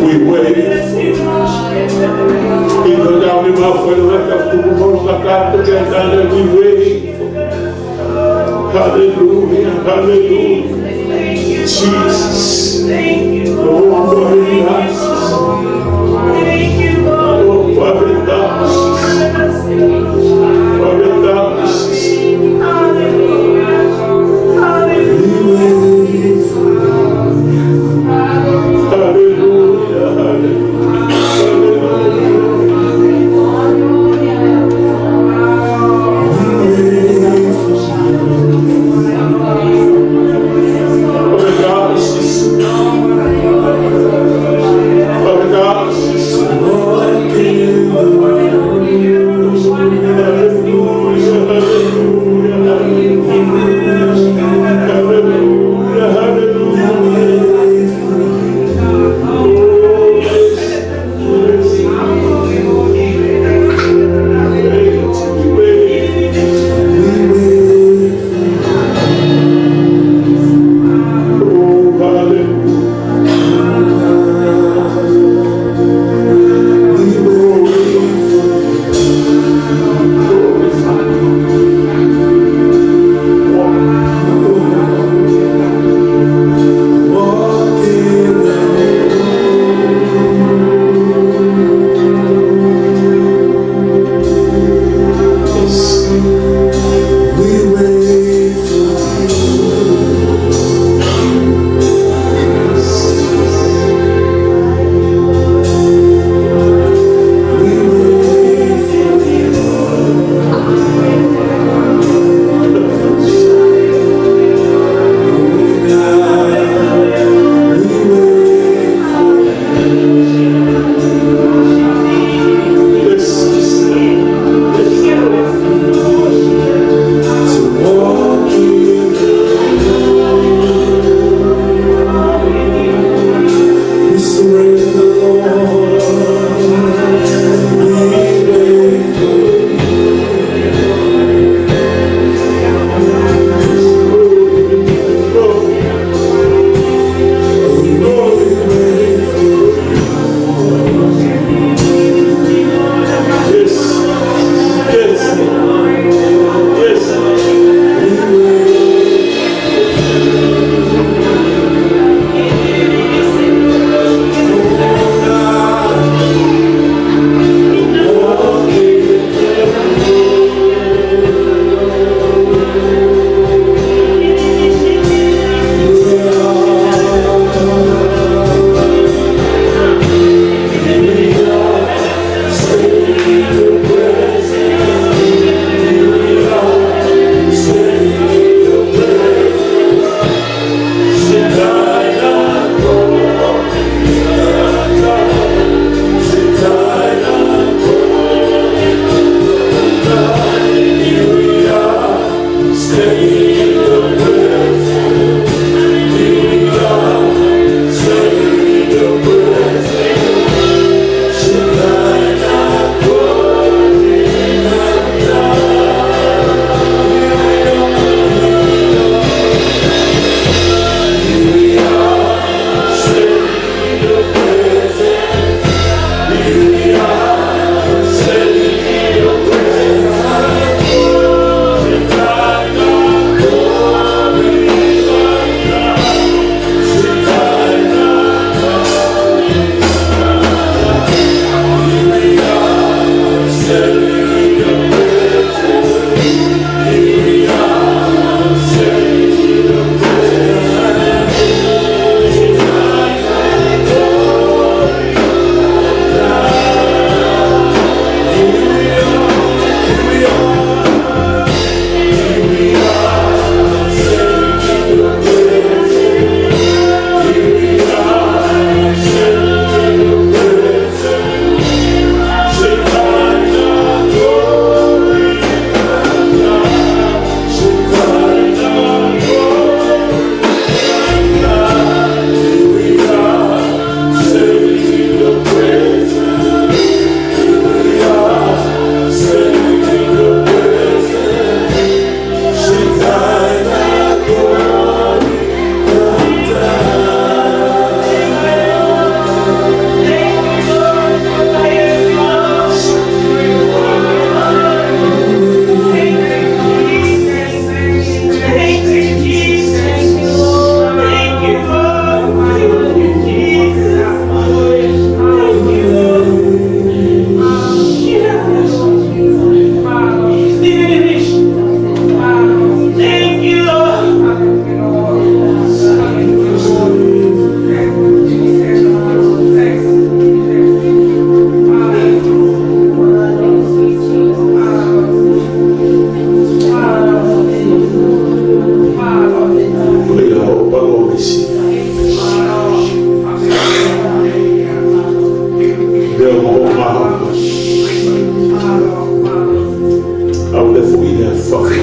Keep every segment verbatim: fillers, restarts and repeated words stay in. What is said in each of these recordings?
We wait. Even though we might feel like a fool, we wait. Hallelujah, hallelujah. Jesus. Lord, for your mercies. Lord, for your mercies. For your mercies. Hallelujah, hallelujah.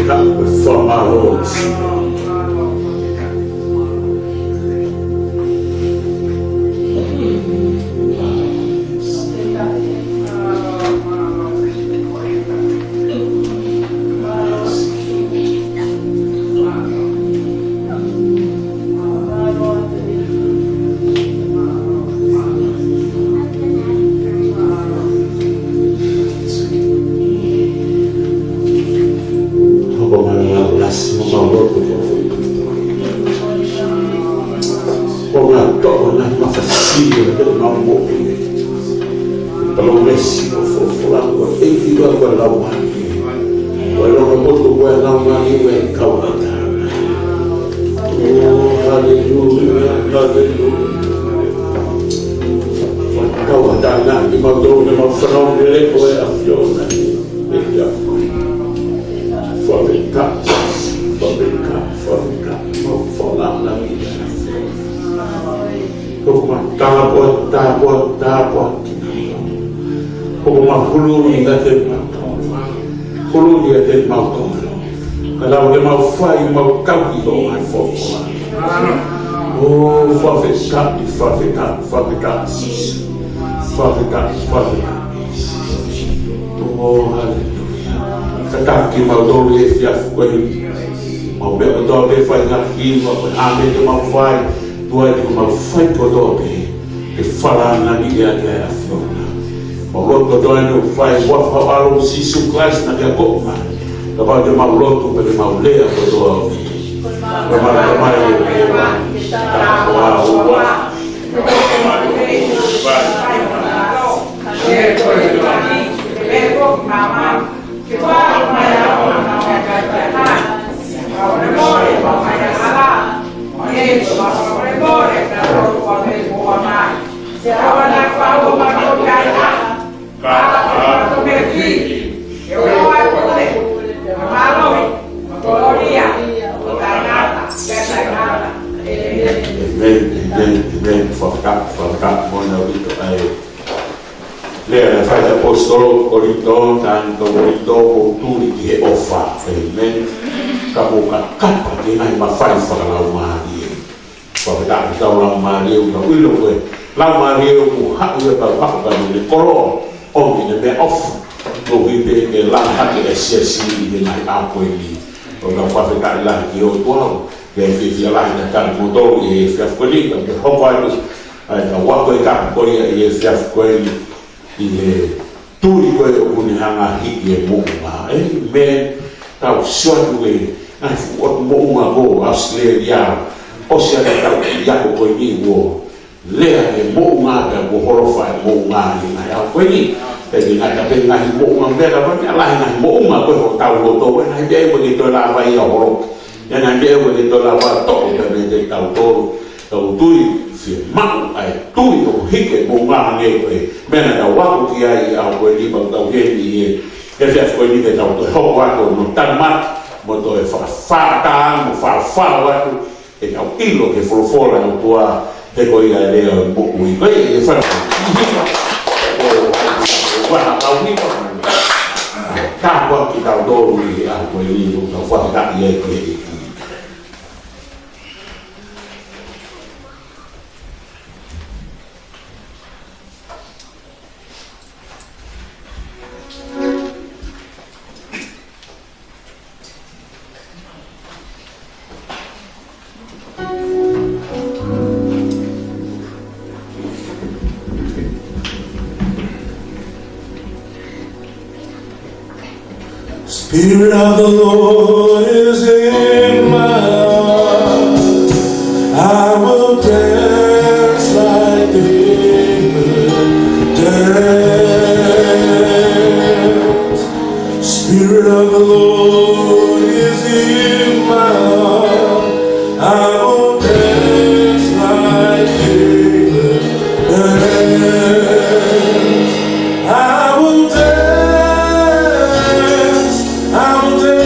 Ka ko e fakamālō. Hoko mai ʻa e lasi mo mau lotu. Ko ngā toʻo ngā mafasili ʻo te mau moʻui. Palōmesi ʻo folofola ko e ʻEiki ko e Laumālie. Ko e Laumālie ko e Laumālie ko e kau ata. Oh, hallelujah, hallelujah. Kau ata na ki mau tō ne mau fanau ne le ko e ʻAfiona. ʻEiki ʻa. Fakafetaʻi, fakafetaʻi, fakafetaʻi, mau fanau na ki. Ko ma tāpuaki, tāpuaki, tāpuaki. Ko ma hulu ni ka te mau tō. Hulu ni ka te mau tō. Ka lau ke mau fai, mau kau ki ho ai fofo. Oh, fakafetaʻi, fakafetaʻi, fakafetaʻi. Fakafetaʻi, fakafetaʻi. Oh, hallelujah. Ka taki mau tō e fiafu ko e. Mau meʻa kotoa pē fai ngā hiva ko e ʻāmeni te mau fai. Tuai te mau fai kotoa pē. Ke falala ni ia ki he ʻAfiona. Mau lotu kotoa ni ʻo fai ʻi he huafa ʻo Sīsū Kalaisi naʻa ke ako mai. Kapau te mau lotu pē te mau lea kotoa ʻo ni. Ka mau ka mai ʻo ke wa. Ka wa ua. Amen, amen, amen. Fakafetaʻi, fakafetaʻi, mona vito ai. Lea naʻe fai ʻe he ʻaposetolo ki Kolinitō, taha ki Kolinitō, ʻo tuli ki he ʻofa. Amen. Ka mou kakapa ki he ngaahi mafai fakalaumālie. Fakafetaʻi ki he Laumālie, ʻoku tau ʻilo ko e Laumālie ʻoku haʻu ia ka fakapapau ne kolo. ʻOmi ne meʻaʻofa. Ko e pehē ke langa hake e siasi ʻi he ngaahi ʻaho ko eni. ʻOku tau fakafetaʻi lahi ki he ʻOtua. Ke fiefia lahi ʻa kimoutolu ʻi he efiafi ko eni, ka ke hoko atu ʻa e kau ako e kakai ko ia ʻi he efiafi ko eni, ʻi he tui ko ē ʻoku ne hanga hiki e moʻunga. Amen. Tau sio atu e ngaahi fuʻu ʻotu moʻunga ko ʻAositelēlia. ʻOsi ʻa e tau ʻi ako ko eni kuo lea e moʻunga pea kuo holofa e moʻunga ʻi he ngaahi ʻaho ko eni. Pea ʻikai ngata pē ngaahi moʻunga meʻa ka pea meʻa lahi ngaahi moʻunga ko ē hotau loto ko ē ngaahi meʻa ʻoku ʻikai ke toe lava ia ʻo holoki. Ia naʻe meʻa ʻoku ʻikai ke toe lava toʻo pē mei he tautolu. Tau tui fiemaʻu ʻa e tui ʻoku hiki e moʻunga hangē ko e meʻa naʻa tau ako ki ai ʻi he ʻaho ko eni pea tau heni ʻi he efiafi ko eni ke tau toe hoko atu ʻo tānaki mo toe fakafātā mo fāfā atu ke tau ʻilo ki he folofola ʻa e ʻOtua he ko ia e lea ʻo e moʻui. Ko ia e fana. Tāpuaki kitautolu ʻi he ʻaho ko eni ʻoku tau fakafetaʻi ai ki he ʻEiki. Spirit of the Lord is in my heart. I will dance like David danced. Spirit of the Lord is in my heart. I will dance like David danced. I will dance, I will dance.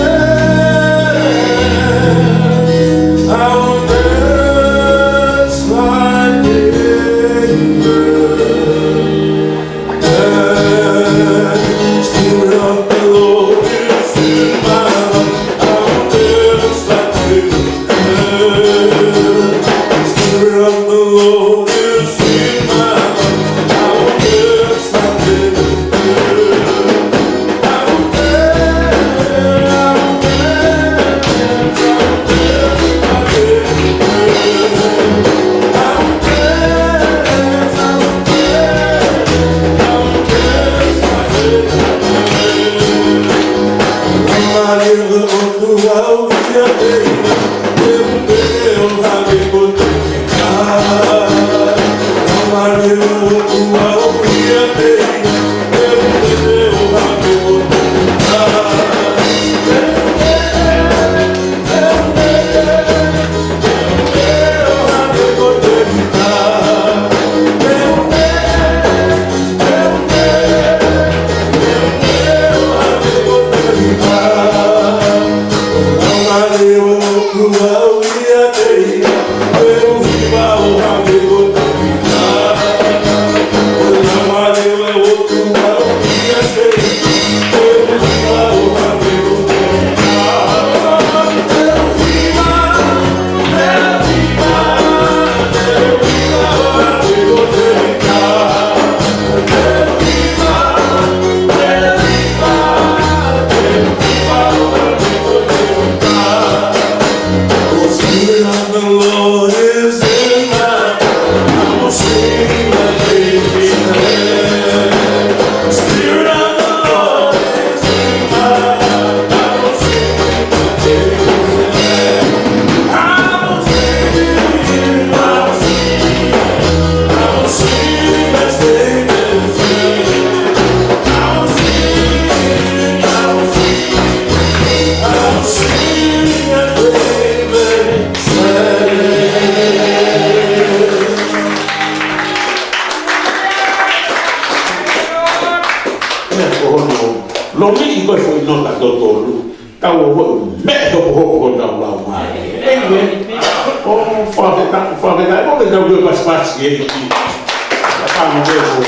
Ko hono lomiʻi ko e foʻi nota totonu. Kau o hoʻo meʻa hopohopo ko tau lau mai. Amen. ʻOku fakafetaʻi, fakafetaʻi, ʻoku ke tau ke pasipasi e ki. Ka tau mo ke ko.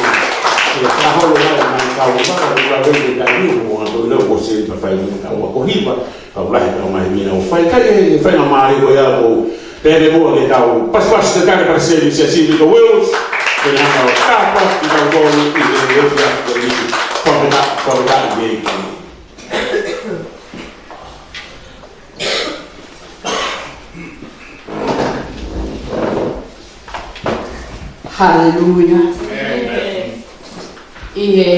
Ia ka holo mai mai kau maka ko la ke ke kai ni ko anga to le ko se ta fai ni kau ko hiva. Kau lahi kau mai mina o fai kai e fai na mari ko ia ko. Pea mo ke tau pasipasi ke kai para se mi se si ko Wales. Ke na kau kapa ki kau ko ni ki le e fia ko ni. Fakafetaʻi, fakafetaʻi e ki. Haleluia. ʻI he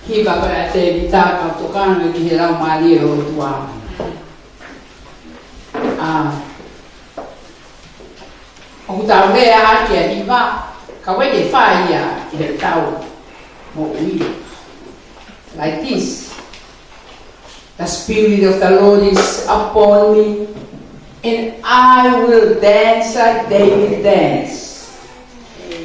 hiva ko ē ʻa Tēvita ka tokanga ki he Laumālie ʻo e ʻOtua. ʻA, ʻoku tau lea ʻaki ʻa e hiva, ka ʻoku ʻikai ke fai ia ʻi heʻetau moʻui. Like this. The Spirit of the Lord is upon me, and I will dance like David danced.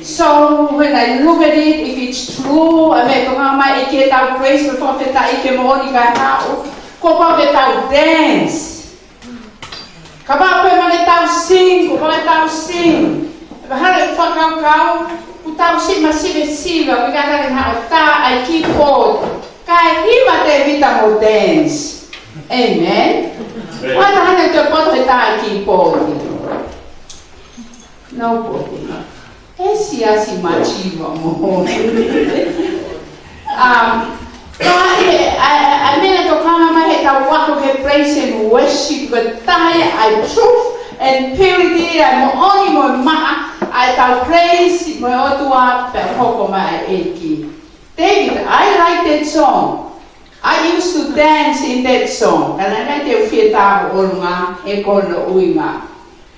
So when I look at it, if it's true, ʻa e meʻa ʻoku tokanga mai ʻEiki ʻetau praise, mo fakafetaʻi ke moʻoni kae haʻu, kuo pau ke tau dance. Kapau pē ʻoku ʻikai ke tau sing, kuo pau ke tau sing. Pea hale fakakaukau, kuo tau sing ma sive siva, ʻoku ʻikai ke ngata ke haʻu ʻo tā ʻa e keyboard. Kae hiva Tēvita mo dance. Amen. Amen. Wata hane te poto he tā ʻa e keyboard. Nobody. He siasi mativa mo. Um, ka he, ʻa, ʻa, ʻa e meʻa ʻoku tokanga mai heʻetau ako ki he praise and worship, ko e taha ia ʻa e truth and purity, ʻa e moʻoni mo e maʻa, ʻa ʻetau praise mo e ʻOtua pea hoko mai ʻa e ʻEiki. David, I like that song. I used to dance in that song. Ka naʻe ʻikai te u fie tā ʻolunga he ko hono ʻuhinga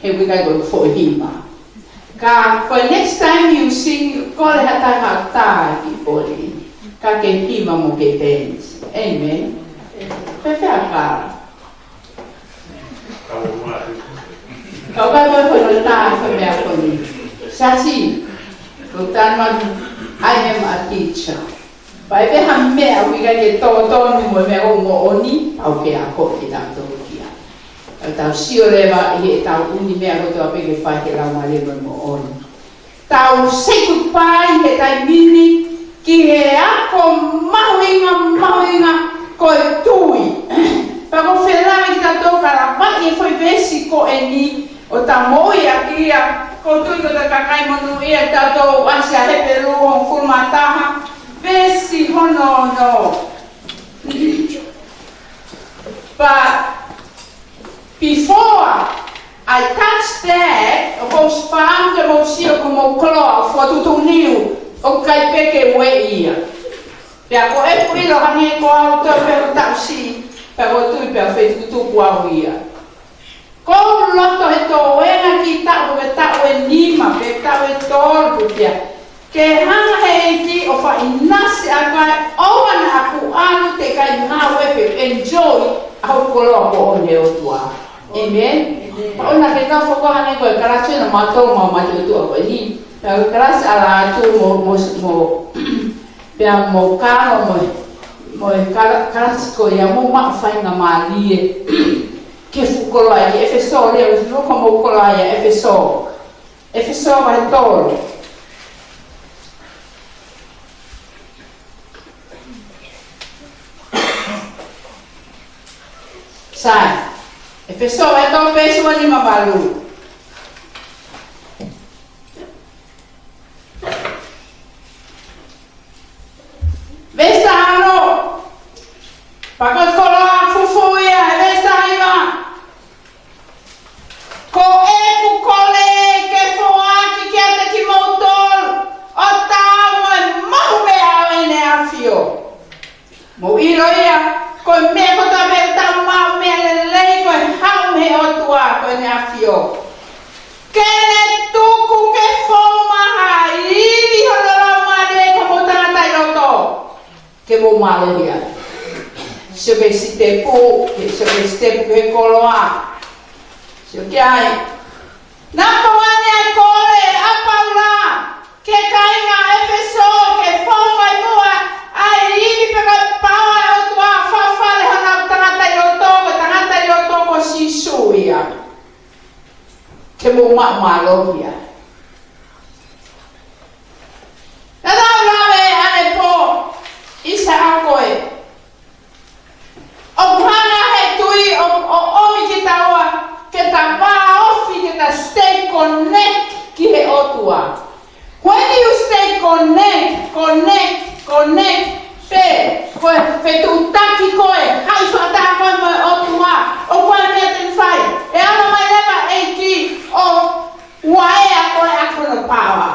he ʻoku ʻikai ko e foʻi hiva. Ka ko e next time you sing, kole ha taha ʻo tā ki poli. Ka ke hiva mo ke dance. Amen. Fēfē ʻa Kala? Kau mai ko e tā ko e meʻa ko eni. Siasi, ko e tā mai, I am a teacher. Pea ʻi ai pē ha meʻa ʻoku ʻikai ke totonu mo e meʻa ʻoku moʻoni, ʻoku ke akoʻi kitautolu ki ai. ʻOku tau sio leva ʻi heʻetau ʻuni meʻa kotoa pē ke fai he Laumālie mo e moʻoni. Tau say goodbye he taimi ni ki he ako mahuʻinga, mahuʻinga ko e tui. Pea ʻoku ou fie lave kitautolu ka lava ʻi he foʻi veesi ko eni ʻo tau moʻui ʻaki ia, ʻoku ou tui ko e kakai monūʻia tautolu ʻasi ʻa Hepelū hongofulu mā taha, veesi hono ono. But before I touch that, ʻoku ou fakaʻamu ke mou sio ko hoʻomou koloa, fokotuʻutuʻu niu, ʻoku ʻikai pē ke ueʻi ia. Pea ko ʻeku ʻilo hangē ko au toe pē ʻoku taʻu siʻi, pea ʻoku ou tui pē ʻoku fetukutuku au ia. Ko u loto he toenga kiʻi taʻu, ko e taʻu ʻe nima, pe taʻu ʻe tolu, pea ke hanga he ʻEiki ʻo fakaʻinasi ʻa e kakai ʻoua naʻa ku ʻalu teʻeki ai ngāue pe enjoy ʻa hoku koloa ko ʻeni ʻa e ʻOtua. Amen. Pea ʻoua naʻa ke kau fakaʻamu hangē ko e kalasi ʻa mautolu mo e mātuʻa ko eni. Pea ko e kalasi ʻa Lātū mo, mo, mo, pea mo Kalo mo, mo e kala-, kalasi ko ia mo maʻu faingamālie ke fuʻu koloa ʻi ʻEfesō, lea ʻo fuʻu koloa ʻi ʻEfesō. ʻEfesō vahe tolu. Sai. ʻEfesō vahe tolu veesi ua nima valu. Veesi taha ono. Pea ko e koloa fufū ia, veesi taha hiva. Ko ʻeku kole ke foaki kiate kimoutolu ʻo taau mo e maʻu meʻa ʻo ʻEne ʻAfio. Mou ʻilo ia, ko e meʻa kotoa pē ʻoku tau maʻu meʻa lelei ko e haʻu mei he ʻOtua ko ʻEne ʻAfio. Ke ne tuku ke fou mai ha ivi hono Laumālie ki homou tangata ʻi loto. Ke mou mālohi ai. Sio ki he sitepu, sio ki he sitepu ki he koloa. Sio ki ai. Namba one ʻa e kole ʻa Paula ki he kāinga ʻEfesō ke fou mai muʻa ʻa e ivi pe ko mālohi ai. Naʻa tau lave ʻanepō, ʻisa ʻa koe. ʻOku hanga he tui ʻo, ʻo ʻomi kitaua ke ta vāofi, ke ta stay connect ki he ʻOtua. When you stay connect, connect, connect, pea ko e fetuʻutaki ko ē, haʻi fakataha koe mo e ʻOtua, ʻoku ʻi ai e meʻa te ne fai. ʻE ʻalu mai leva e ʻEiki ʻo uaea koe ʻaki hono power.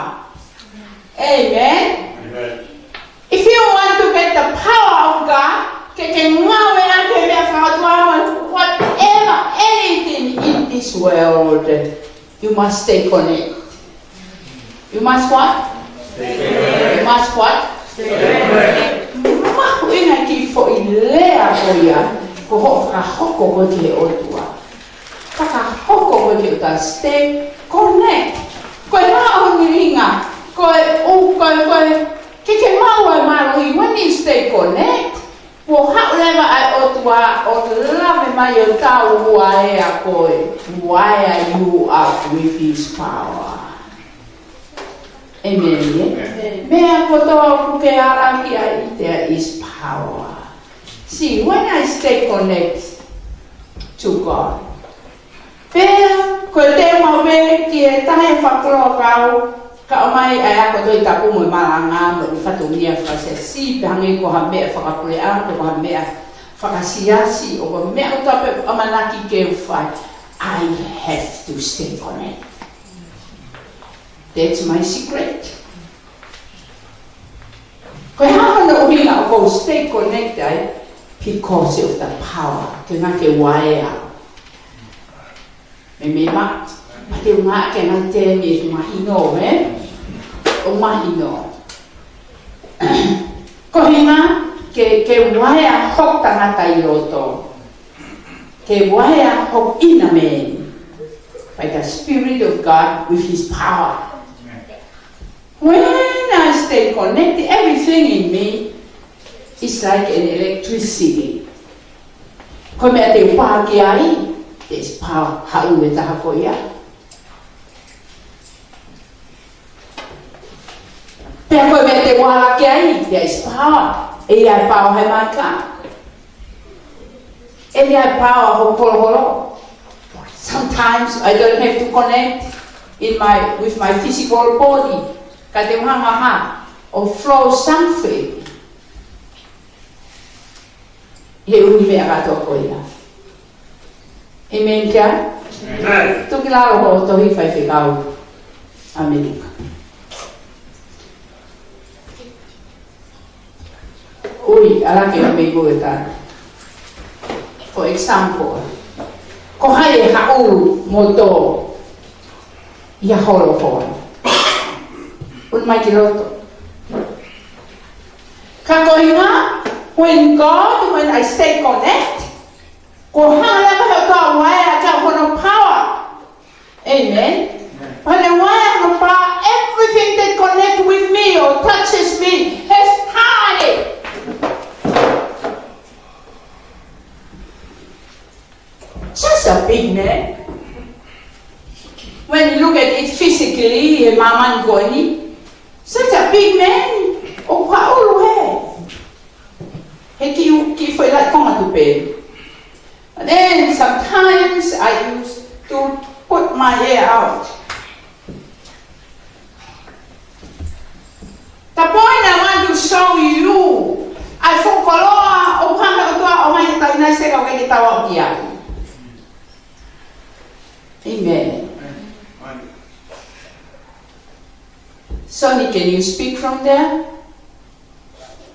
Amen. Amen. If you want to get the power of God, ke ke ngāueʻaki e meʻa fakaʻotua, whatever, anything in this world, you must stay connected. You must what? Stay connected. You must what? Stay connected. Mahuʻinga e kiʻi foʻi lea ko ia, ko hoʻo fakahoko koe ki he ʻOtua. Fakahoko koe ke ta stay connect. Ko e hā hono ʻuhinga, ko e ʻū, ko e, ko e, ke ke maʻu e mālohi, when you stay connect, kuo haʻu leva ʻa e ʻOtua ʻo lave mai ʻo tau uaea koe, uaea you up with his power. Amen, yeah? Amen. Meʻa kotoa ʻoku ke ala ki ai, there is power. See, when I stay connect to God, pea ko e teu maʻu pē ki he tahi fakakoloa kau, ka ʻomai ʻa e ako Tohi Tapu mo e malanga mo e fatongia fakasiasi, pea hangē ko ha meʻa fakapuleʻanga, ko ha meʻa fakasiasi, ʻo ko e meʻa ʻoku tau pē ʻamanaki ke fai. I have to stay connect. That's my secret. Ko e hā hono ʻuhinga ʻoku ou stay connect ai? Because of the power. Ke ngā ke uaea. Meimei ma, ma te ngā ke ngā te mi e mahino, eh? ʻO mahino. Ko e ʻuhinga ke, ke uaea hoku tangata ʻi loto. Ke uaea hoku inner man. By the Spirit of God with his power. When I stay connected, everything in me is like an electricity. Ko e meʻa te u pā ki ai, te u pā haʻu e taha ko ia. Pea ko e meʻa te u ala ki ai, te u pā, ʻe ʻi ai e pā ʻo he maika. ʻE ʻi ai e pā ʻo hoku holoholo. Sometimes I don't have to connect in my, with my physical body. Ka te u hanga ha, ʻo flow something. He ʻū meʻa kātoa ko ia. Amen, kia? Amen. Tuki lalo hoʻo tohi faifekau ʻAmelika. Ui, ala ke mei ko e tā. For example, ko hai e haʻu mo tō ia holo holo. Un mai ki loto. Ka ko e ʻuhinga, when God, when I stay connect, ko e hanga leva he ʻOtua ʻo uaea ʻaki hono power. Amen. When I uaea hono power, everything that connect with me or touches me has power. Such a big man. When you look at it physically, he māmani ko eni, such a big man. ʻOku haʻulu he. He kiʻi, kiʻi foʻi laʻi konga tupe. And then sometimes I used to put my hair out. The point I want to show you, ʻa e fuʻu koloa ʻoku hanga ʻOtua ʻo mai ke tau ʻinasi ka ʻoku ʻikai ke tau aʻu ki ai. Amen. Sonny, can you speak from there?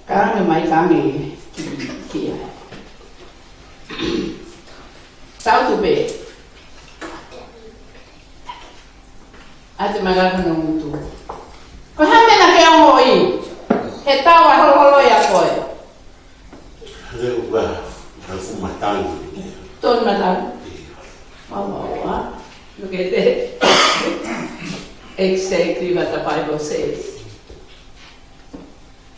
Kāinga mai kāinga ki, ki ai. Tau tupe. ʻAte mai lalo hono ngutu. Ko e hā e meʻa naʻa ke ongoʻi he tau ʻa e holoholo ʻia koe? He ʻoku ka, ka fuʻu matangi. Tonu matangi? Wow, wow, wow. Look at that. Exactly what the Bible says.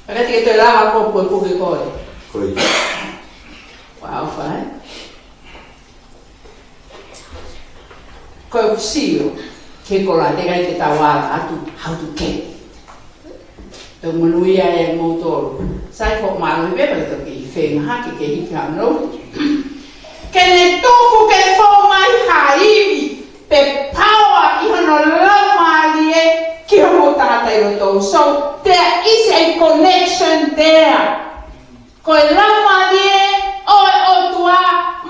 Ka te ke toe lava ko e puke ko ē. Ko ia. Wow, fine. Ko e sio. Ke kola te kai ke tau ala atu how to get. Tau monūʻia ʻe moutolu. Sai ko mālō i pepa to ki fenga hake ke hiki hano. Ke ne tuku ke fou mai ha ivi pe power ʻi hono laumālie ki hoʻomou tangata ʻi loto. So there is a connection there. Ko e laumālie ʻo e ʻOtua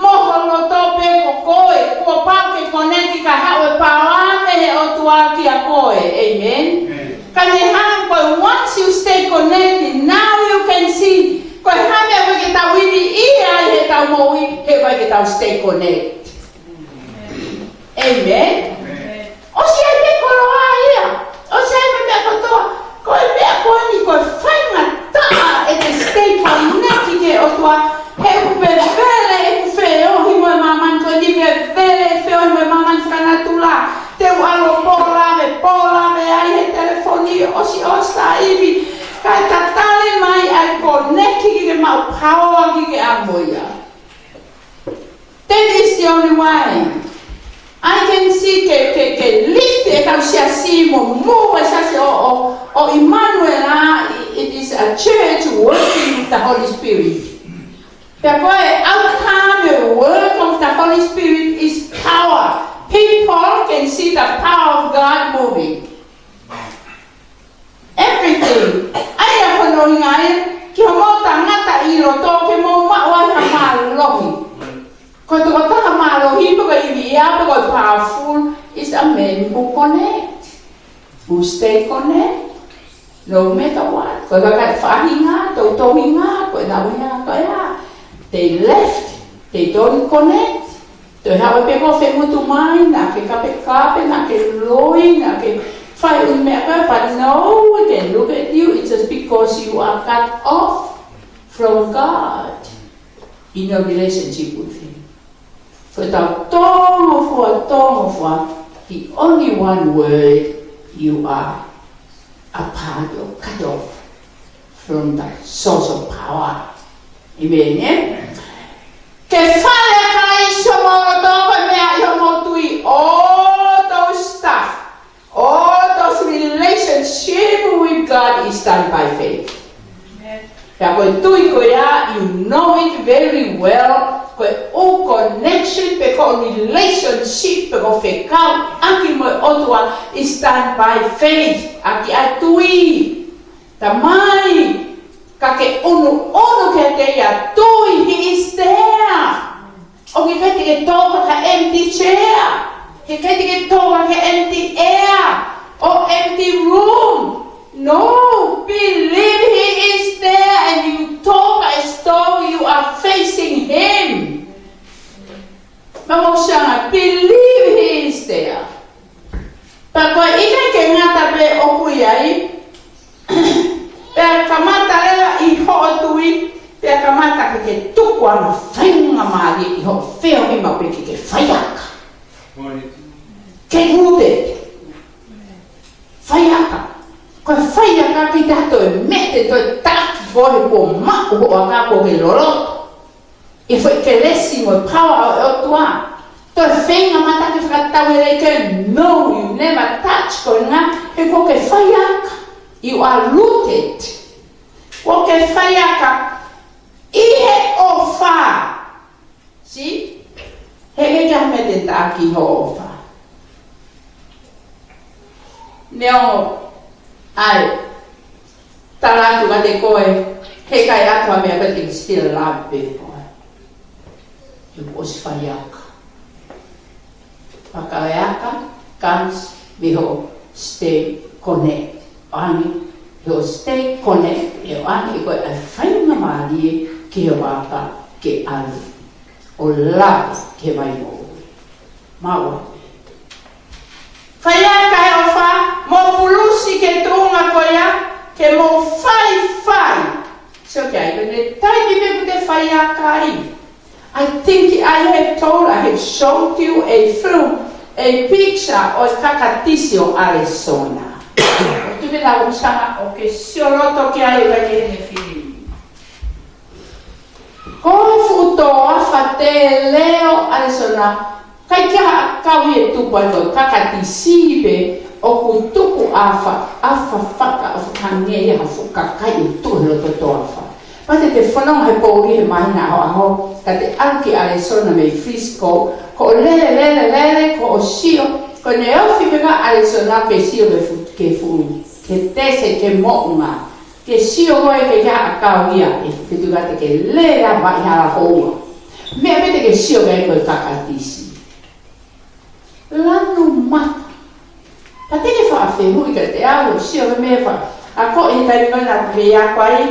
mo ho loto pē ko koe, kuo pau ke connect kae haʻu e power mei he ʻOtua kia koe. Amen. Amen. Ka ne hanga ko e once you stay connected, now you can see. Ko e hā e meʻa ʻoku ʻikai ke tau ivi ʻi ai heʻetau moʻui, he ʻoku ʻikai ke tau stay connected. Amen. Amen. ʻOsi ai pē koloa ia. ʻOsi ai pē meʻa kotoa. Ko e meʻa ko eni ko e faingataʻa ʻete stay connected ki he ʻOtua. He ʻoku vevele ʻeku feohi mo e māmani ko eni, vevele feohi mo e māmani fakanatula. Te u ʻalu ʻo pola, me pola, me ai he telefoni, ʻosi ʻosi tā ivi. Kae tatali mai ai connect ki ke maʻu power ki ke ʻamu ia. That is the only way. I can see ke, ke, ke lift e kau siasi mo move e siasi ʻo, ʻo, ʻo Emanuela, it is a church working with the Holy Spirit. Pea ko e outcome e work of the Holy Spirit is power. People can see the power of God moving. Everything. ʻA ia ko hono ʻuhinga ia, ki hoʻomou tangata ʻi loto ke mou maʻu ai ha mālohi. Ko e tokotaha mālohi pe ko e ivi ia pe ko e powerful is a man who connect, who stay connect, no matter what. Ko e kaka faʻahinga, toutou hinga, ko e nau ia, ko ia. They left, they don't connect. Toe haʻu pē ko e fengutu mai, naʻa ke kapekape, naʻa ke loi, naʻa ke fai ʻū meʻa ko ē, but no, we can look at you, it's just because you are cut off from God in your relationship with Him. Ko ʻetau tōngofuʻa, tōngofuʻa, the only one word, you are a part of, cut off from the source of power. Amen, eh? Ke fai ʻa Kalaisi ʻi homou loto ko e meʻa ʻi hoʻomou tui, all those stuff, all those relationship with God is done by faith. Pea ko e tui ko ia, you know it very well, ko e ʻū connection pe ko e relationship pe ko e fekauʻaki mo e ʻOtua is done by faith, ʻaki ʻa e tui. Tamai, ka ke ʻunuʻunu kiate ia, tui, He is there. ʻOku ʻikai te ke tō ki ha empty chair. ʻIkai te ke tō ki ha empty air or empty room. No, believe He is there and you talk as though you are facing Him. Mamaʻo ʻa e believe He is there. Pea ko e ʻikai ke ngata pē ʻoku ʻi ai, pea kamata leva ʻi hoʻo tui, pea kamata ke ke tuku ʻa e faingamālie ʻi hoʻo feohi maʻu pē ke ke faiaka. Ke kute. Faiaka. Ko e faiaka ʻikai te ne toe mete, toe taki koe he kuo maʻu hoʻo aka, kuo ke loloto ʻi he foʻi kelesi mo e power ʻo e ʻOtua. Toe feinga mata ke fakatau e leke, no, you never touch, ko e ʻuhinga he kuo ke faiaka. You are rooted. Kuo ke faiaka ʻi he ʻofa. See? He ʻikai ke ʻi ai ha meʻa te ne taki hoʻo ʻofa. Neongo ʻa e tala atu kiate koe, he ʻikai ʻi ai ha meʻa, but he still love pē koe. He kuo ʻosi faiaka. Faiaka comes mei hoʻo stay connect. ʻOange, he hoʻo stay connect, ʻe ʻoange ʻe koe ʻa e faingamālie ki he ʻofa ke ʻalu ʻo lava ki he vai moʻui. Maua. Faiaka e ʻofa, mou pulusi ki he tuʻunga ko ia, ke mou faifai. So, ʻoku ʻi ai pē taimi pē ʻoku te faiaka ai. I think I have told, I have shown to you a film, a picture ʻo e kakatisi ʻo ʻAlisona. ʻOku tuʻu pē ʻa e ʻuhinga ʻoku ke sio loto ki ai ʻi he fili. Ko e fuʻu toafa tele ʻo ʻAlisona, ʻIkai ke ʻi ai ha ʻakau ia ʻe tupu ai, ko e kakatisi pē ʻoku tuku ʻafa, ʻafa faka, ʻoku hangē ia ha fuʻu kakai ʻoku tuʻu he loto toafa. Pea te te fanongo he poʻuli he māhina ʻahoʻaho, ka te ʻalu ki ʻAlesona mei Frisco, ko hoʻo lele, lele, lele, ko hoʻo sio, ko ʻene ofi pē ka ʻAlesona ke sio ki he fu-, ki he fuʻu, ki he tesi, ki he moʻunga. Ke sio ko ē ʻikai ke ʻi ai ha ʻakau ia, ʻe fetuʻu ka te ke lele ʻa mai hala houa. Meʻa pē te ke sio ki ai ko e kakatisi. Lanu mata. Ka te ke faʻa fehuʻi kiate au, sio ki he meʻa fa-, ʻa ko e taimi ko ē naʻa ku ako ai,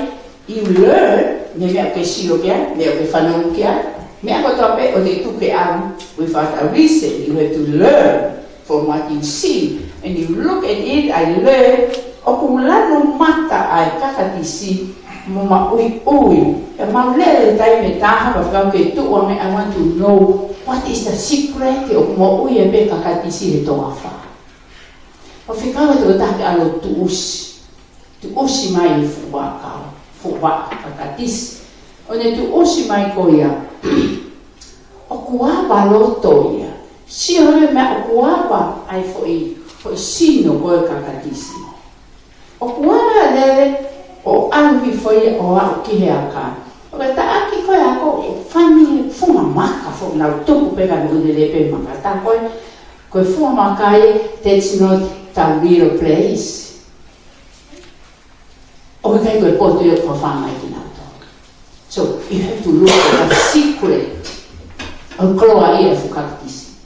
you learn, mei he meʻa ʻoku ke sio ki ai, meʻa ʻoku ke fanongo ki ai, meʻa kotoa pē ʻoku te tuku ke ʻalu, without a reason, you have to learn from what you see. And you look at it, I learn, ʻoku lanu mata ʻa e kakatisi mo maʻuiʻui. ʻE mau lele taimi ʻe taha, pea fekau ke tuʻu ange, I want to know what is the secret ʻoku moʻui ai pē kakatisi he toafa. Pea fekau e tokotaha ke ʻalu ʻo tuʻusi. Tuʻusi mai e fuʻu vaʻa kau, fuʻu vaʻa kakatisi. ʻO ne tuʻusi mai ko ia. ʻOku ava loto ia. Sio he meʻa ʻoku ava ai foʻi, foʻi sino ko e kakatisi. ʻOku ava lele ʻo ʻalu hifo ia ʻo aʻu ki he aka. ʻO ka taʻaki ko e ako ʻo fani funga maka foʻi nau tupu pē ka nau lele pē maka. Tā ko e, ko e funga maka ia, that's not the real place. ʻOku ʻikai ko e potu ia ʻoku fafanga ai kinautolu. So, you have to look for the secret. ʻO koloa ia e fuʻu kakatisi.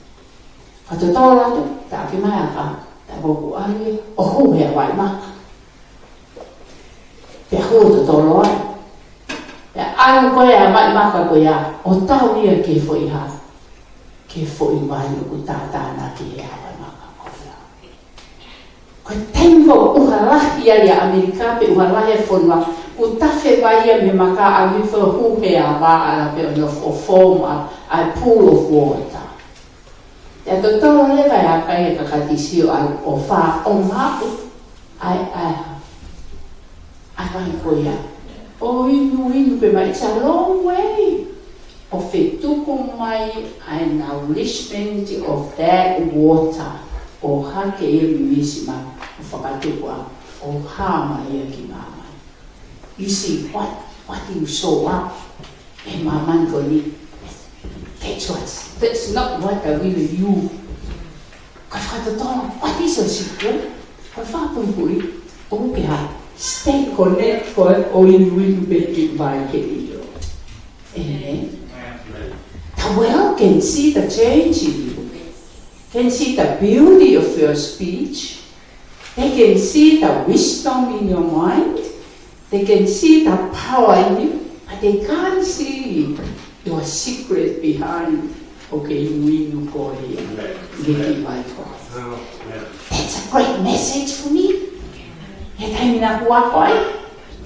Ka totolo atu, taʻaki mai aka, tā ko ʻoku ʻalu ia, ʻo hū he vaʻa maka. Pea hū totolo ai. Pea ʻalu ko ē ʻa e vaʻa maka ko ia, ʻo tau ia ki he foʻi hā. Ki he foʻi vai ʻoku tātānaki he vaʻa maka ko ia. Ko e taimi ko ē ʻoku ʻuha lahi ai ʻa ʻAmelika pe ʻuha lahi e fonua, ʻoku tafe vai ia mei he maka ʻalu hifo ʻo hū he ava ʻalu pē ʻo nofo ʻo form a, a pool of water. ʻE totolo leva e aka ia e kakatisi ʻo ʻalu ʻo fā ʻo maʻu ʻa e, ʻa e, ʻa e vai ko ia. ʻO inu, inu pē mai, it's a long way. ʻO fetuku mai ʻa e nourishment of that water. ʻO hake ia mei Misima, ʻo fakatuku ʻa, ʻo hā mai ia ki māmani. You see, what, what you show up, ʻe māmani ko eni. That's what, that's not what I will you. Ka fakatotolo, what is your secret? Ka fakapuipui, ʻoku ke hā, stay connect ko e ʻo inu inu pē ki vai ke ʻilo. Amen. The world can see the change in you, can see the beauty of your speech, they can see the wisdom in your mind, they can see the power in you, but they can't see your secret behind. ʻOku ke inu inu ko ē. Amen. That's a great message for me. He taimi naʻa ku ako ai,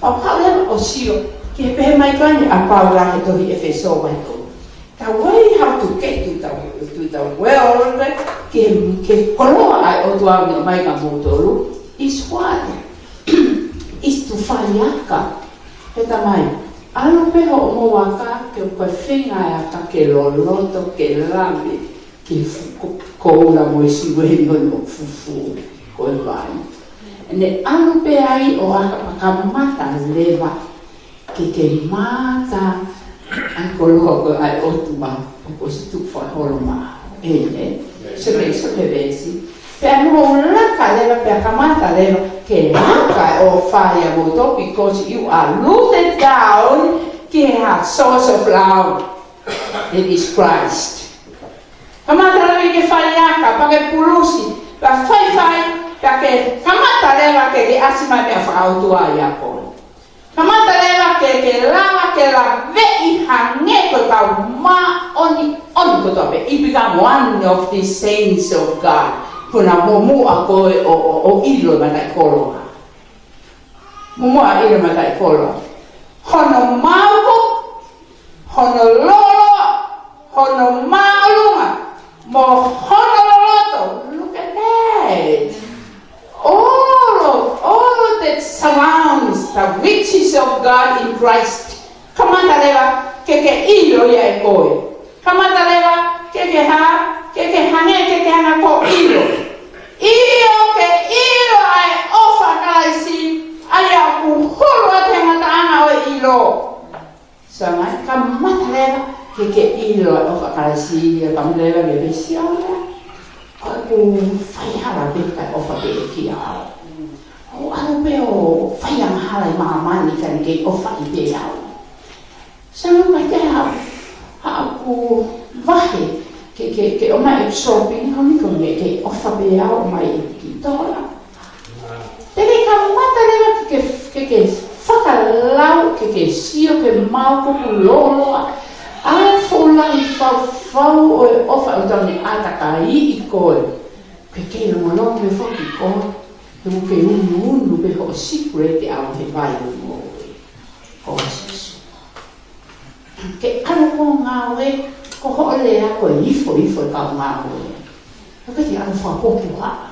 pau pau leva ʻo sio ki he pehē mai ko eni ʻa Paula he tohi ʻEfesō vahe tolu. The way how to get to the, to the world, ke, ke koloa ai ʻOtua ʻo ne ʻomai kia moutolu, is what? Is to fai aka. He tamai, ʻalu pē hoʻomou aka ke ko e feinga e aka ke loloto, ke lave, ke fuko, koula mo e siwei ʻo ne fufū ko e vai. ʻEne ʻalu pē ai ʻo aka pea kamata leva ke ke mata ai koloa ko ē ʻa e ʻOtua, ʻoku ʻosi tuku fakaholo mai. Amen. Sio ki he, sio ki he veesi. Pea mou laka leva, pea kamata leva ke laka ʻo fai ʻa moutolu, because you are rooted down ki he source of love, that is Christ. Kamata leva ke fai aka, pea ke pulusi, pea faifai, pea ke kamata leva ke ke ʻasi mai meʻa fakaʻotua ʻiate koe. Kamata leva ke, ke lava, ke laveʻi hangē ko e kau māʻoniʻoni kotoa pē. It become one of the saints of God. Ko ena muʻomuʻa ko ē ʻo, ʻo, ʻo ʻilo e mataʻikoloa. Muʻomuʻa ʻilo e mataʻikoloa. Hono maʻu, hono lōloa, hono māʻolunga, mo hono loloto. Look at that. All of, all that surrounds the riches of God in Christ. Kamata leva ke ke ʻilo ia ʻe koe. Kamata leva ke ke hā, Ke ke hangē, ke ke hanga ʻo ʻilo. ʻIo, ke ʻilo ʻa e ʻofa ʻa Kalaisi, ʻa ia ʻoku hulu ʻa e ngataʻanga ʻo e ʻilo. Sai, kamata leva ke ke ʻilo ʻa e ʻofa ʻa Kalaisi, ia kamata leva ke ke sio leva. ʻOku fai hala pē ka ʻofa pē kia au. ʻOku ʻalu pē ʻo fai angahala ʻi māmani ka ʻoku ʻikai ke ʻofa pē au. Sai, mai ke ha, haʻaku vahe, ke, ke, ke ʻomai e shopping, honi ko me ke ʻofa pē au mai ki tola. Te ke kamata leva ke, ke, ke, ke fakalau, ke, ke sio, ke maʻu ko ʻeku lōloa. ʻA e fuʻu lahi fau fau ʻo e ʻofa ʻoku tau ne ʻātakaiʻi koe. Ke ke longolongo ke foki koe. Ke ke unu unu pē hoʻo secret ʻi he vai ʻo e moʻui. Ko Sīsū. Ke ʻalu ʻo ngāue, ko hoʻo lea ko e ifo ifo e kau ngāue. Ka ke ʻalu fakapopo ha.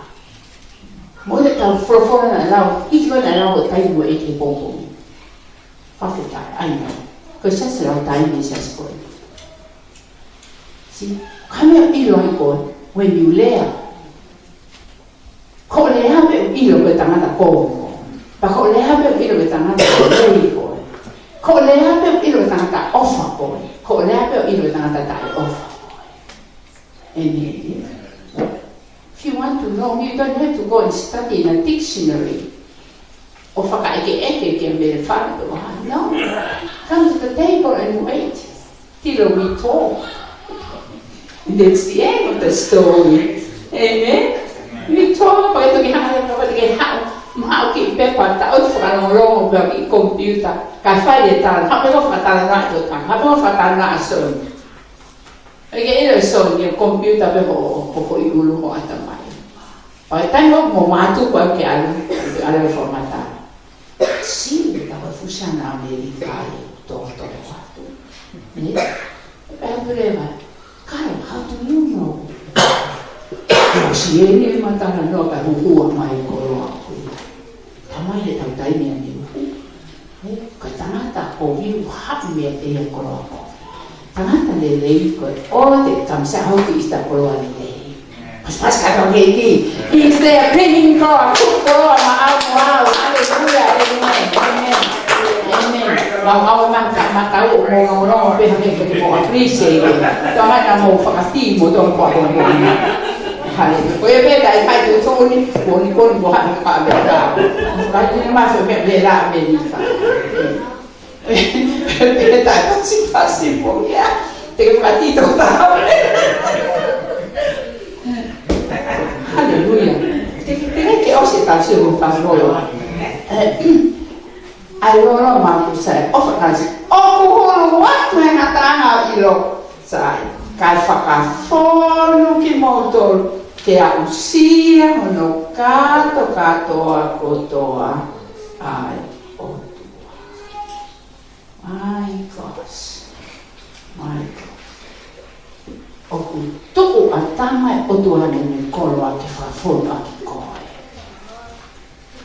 Mo e tau folofola naʻe lau, ʻi ko naʻe lau ʻo taimi ʻo e ke popo. Fakafetaʻi, I know. Ko e siasi lau taimi siasi ko ē. See, ka meʻa ʻilo ai koe, when you lea. Ko e lea pē ʻoku ʻilo ko e tangata ko ē. Pea ko e lea pē ʻoku ʻilo ko e tangata ko ē ko ē. Ko e lea pē ʻoku ʻilo ko e tangata ʻofa ko ē. Ko e lea pē ʻoku ʻilo ko e tangata taʻeʻofa ko ē. Amen. If you want to know, you don't have to go and study in a dictionary. ʻO fakaʻekeʻeke ke mele fale pe ko e hā. No. Come to the table and wait till we talk. That's the end of the story. Amen. We talk, pea toki hanga ia pea toki haʻu, maʻu kiʻi pepa, taʻofi fakalongolongo pē ki he computer. Kae fai e tala, hape ko fakatalanoaʻi ʻe Tokanga, hape ko fakatalanoaʻi ʻa Soni. ʻIkai ke ʻilo ʻe Soni, ʻa e computer pē ko, ko, ko e ʻulu hoʻo ʻatamai. ʻO e taimi ʻoku mo mātuku au ke ʻalu, ke ʻalu ʻo fakamatala. Sio, ka ko e fusi ʻa ʻAmelika ʻoku tōtō atu. Nē? Pea pule mai. Kalo, how do you know? Ko Sieni ʻe matalanoa ka huhua mai koloa ko ia. Tamai he tau taimi ʻa e huhu. Ko e tangata kovi ʻoku haʻu mei ai e koloa kovi. Tangata lelei ko e ʻoua te kam sa hau ki ʻita koloa lelei. Pas, pas ka tau keiki. He's there bringing God. Koloa maʻau, maʻau. Hallelujah. Amen. Amen. Amen. Mau mau manta matau mo mau mau pe hake ke mo appreciate. Tau mai ka mo fakati mo tau ko ko mo. Hallelujah. Ko e pē tai kai tu tu ni, ko ni ko ni ko ha ka me ka. Ka ni ma so ke le la me ni ka. Pea taʻe pasipasi mo ia. Te ke fakatito tau. Haleluia. Te ke, te ke ʻosi e tasi o pasipolo. ʻAi lolo ma ku sai. ʻOfa kasi. ʻOku hulu atu e ngataʻanga ʻilo. Sai. Kae fakafonu kimoutolu. Ke aʻusia hono kātokātoa kotoa. ʻAi ʻOtua. My gosh. My God. ʻOku tuku ʻa e Tama ʻo e ʻOtua ʻene koloa ke fakafonu ʻaki koe.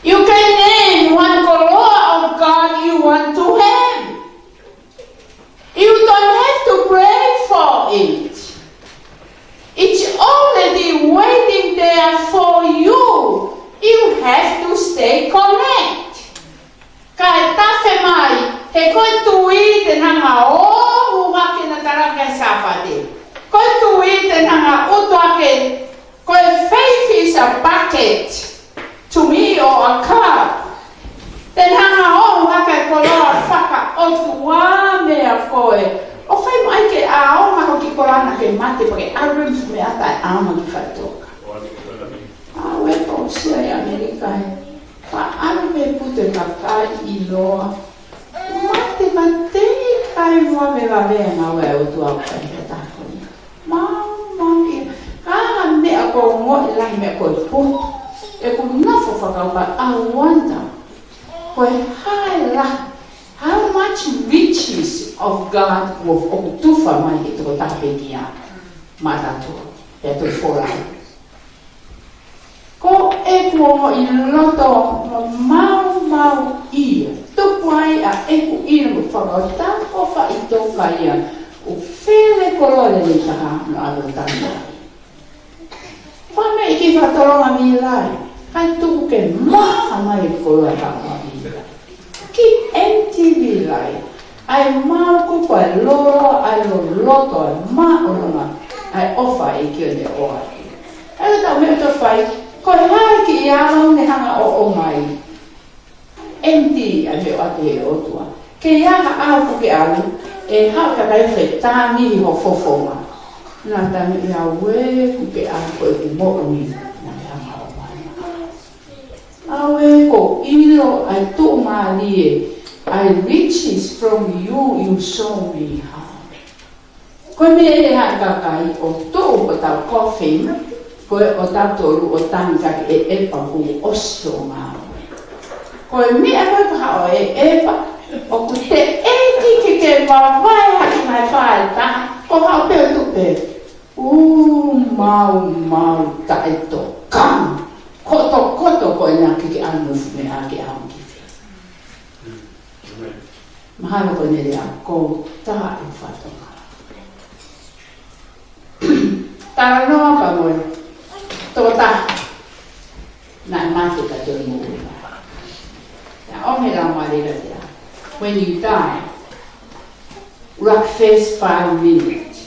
You can name one koloa of God you want to have. You don't have to pray for it. It's already waiting there for you. You have to stay connect. Kae tafe mai, he ko e tui te nanga ʻo ʻuha ke na tala ke Sāpate. Ko e tui te nanga ʻutu ake, ko e faith is a bucket to me or a cup. Te nanga ʻo ʻuha ke koloa fakaʻotua meia koe. ʻO fai mai ke ʻaonga hoki koloa na ke mate pea ke ʻalu mei he meʻa taʻeʻaonga ki faʻitoka. ʻA ue ko sia ʻi ʻAmelika he. Faʻa ʻalu mei putu e kakai ʻiloa. Mate mate kai vave vave ʻa ngāue ʻa e ʻOtua ʻoku ʻikai ke tākoni. Mau, mau ia. Ka anga meʻa ko ngoʻi lahi meʻa ko e putu. ʻEku nofo fakakaukau, I wonder. Ko e hā e lahi. How much riches of God ʻoku tufa mai he tokotaha pē kia. Matatua. Pea toe fola. Ko ʻeku ongoʻi loto maumau ia. Tuku ai ʻa ʻeku ʻilo mo fakaʻotakofa ʻi toka ia. ʻO fele koloa lelei taha no ʻalu tana. ʻEiki fakatolonga vilai, kae tuku ke maha mai e koloa ʻa e tama vilai. Ki empty vilai, ʻa e maokupu ʻa e loloa, ʻa e loloto, ʻa e māʻolunga, ʻa e ʻofa ʻa e ʻEiki ʻo ne ʻoatu. ʻA ia ko e meʻa ʻoku tau fai, ko e hā e kiʻi ʻalu ne hanga ʻo ʻomai. Empty ʻa e meʻa ʻoku ʻoatu ʻe he ʻOtua. Ke ʻi ai ha ʻaho ʻoku ke ʻalu, ʻe haʻu e kakai ʻo fetāngihi ho fofonga. Naʻa tanu ia ue kuke a ko e ku moʻui naʻe hanga ʻo ʻomai. ʻAue ko e ʻilo ʻa e tuʻumālie, ʻa e riches from you, you show me how. Ko e meʻa ʻe haʻu e kakai ʻo tuʻu ko ʻetau coffin, ko e ʻo tautolu ʻo tangi ka ke ʻe ʻepa kuo ʻosi ʻo ngāue. Ko e meʻa ko ē ko haʻo ʻe ʻepa, ʻoku teʻeki ke ke vavae hake mai fai taha, ko haʻo pē ʻo tuʻu pē. Ū mau mau taʻetokanga. Kotokoto ko ena ke ke ʻalu mo e fuʻu meʻa ke ʻalu ki fē. Mahalo ko ʻene lea ko e tā e fatonga. Talanoa pea mo e tokotaha naʻe mate ka toe moʻui. Naʻe ʻomai e lau mālie ʻa e, when you die, ʻuluaki first five minutes,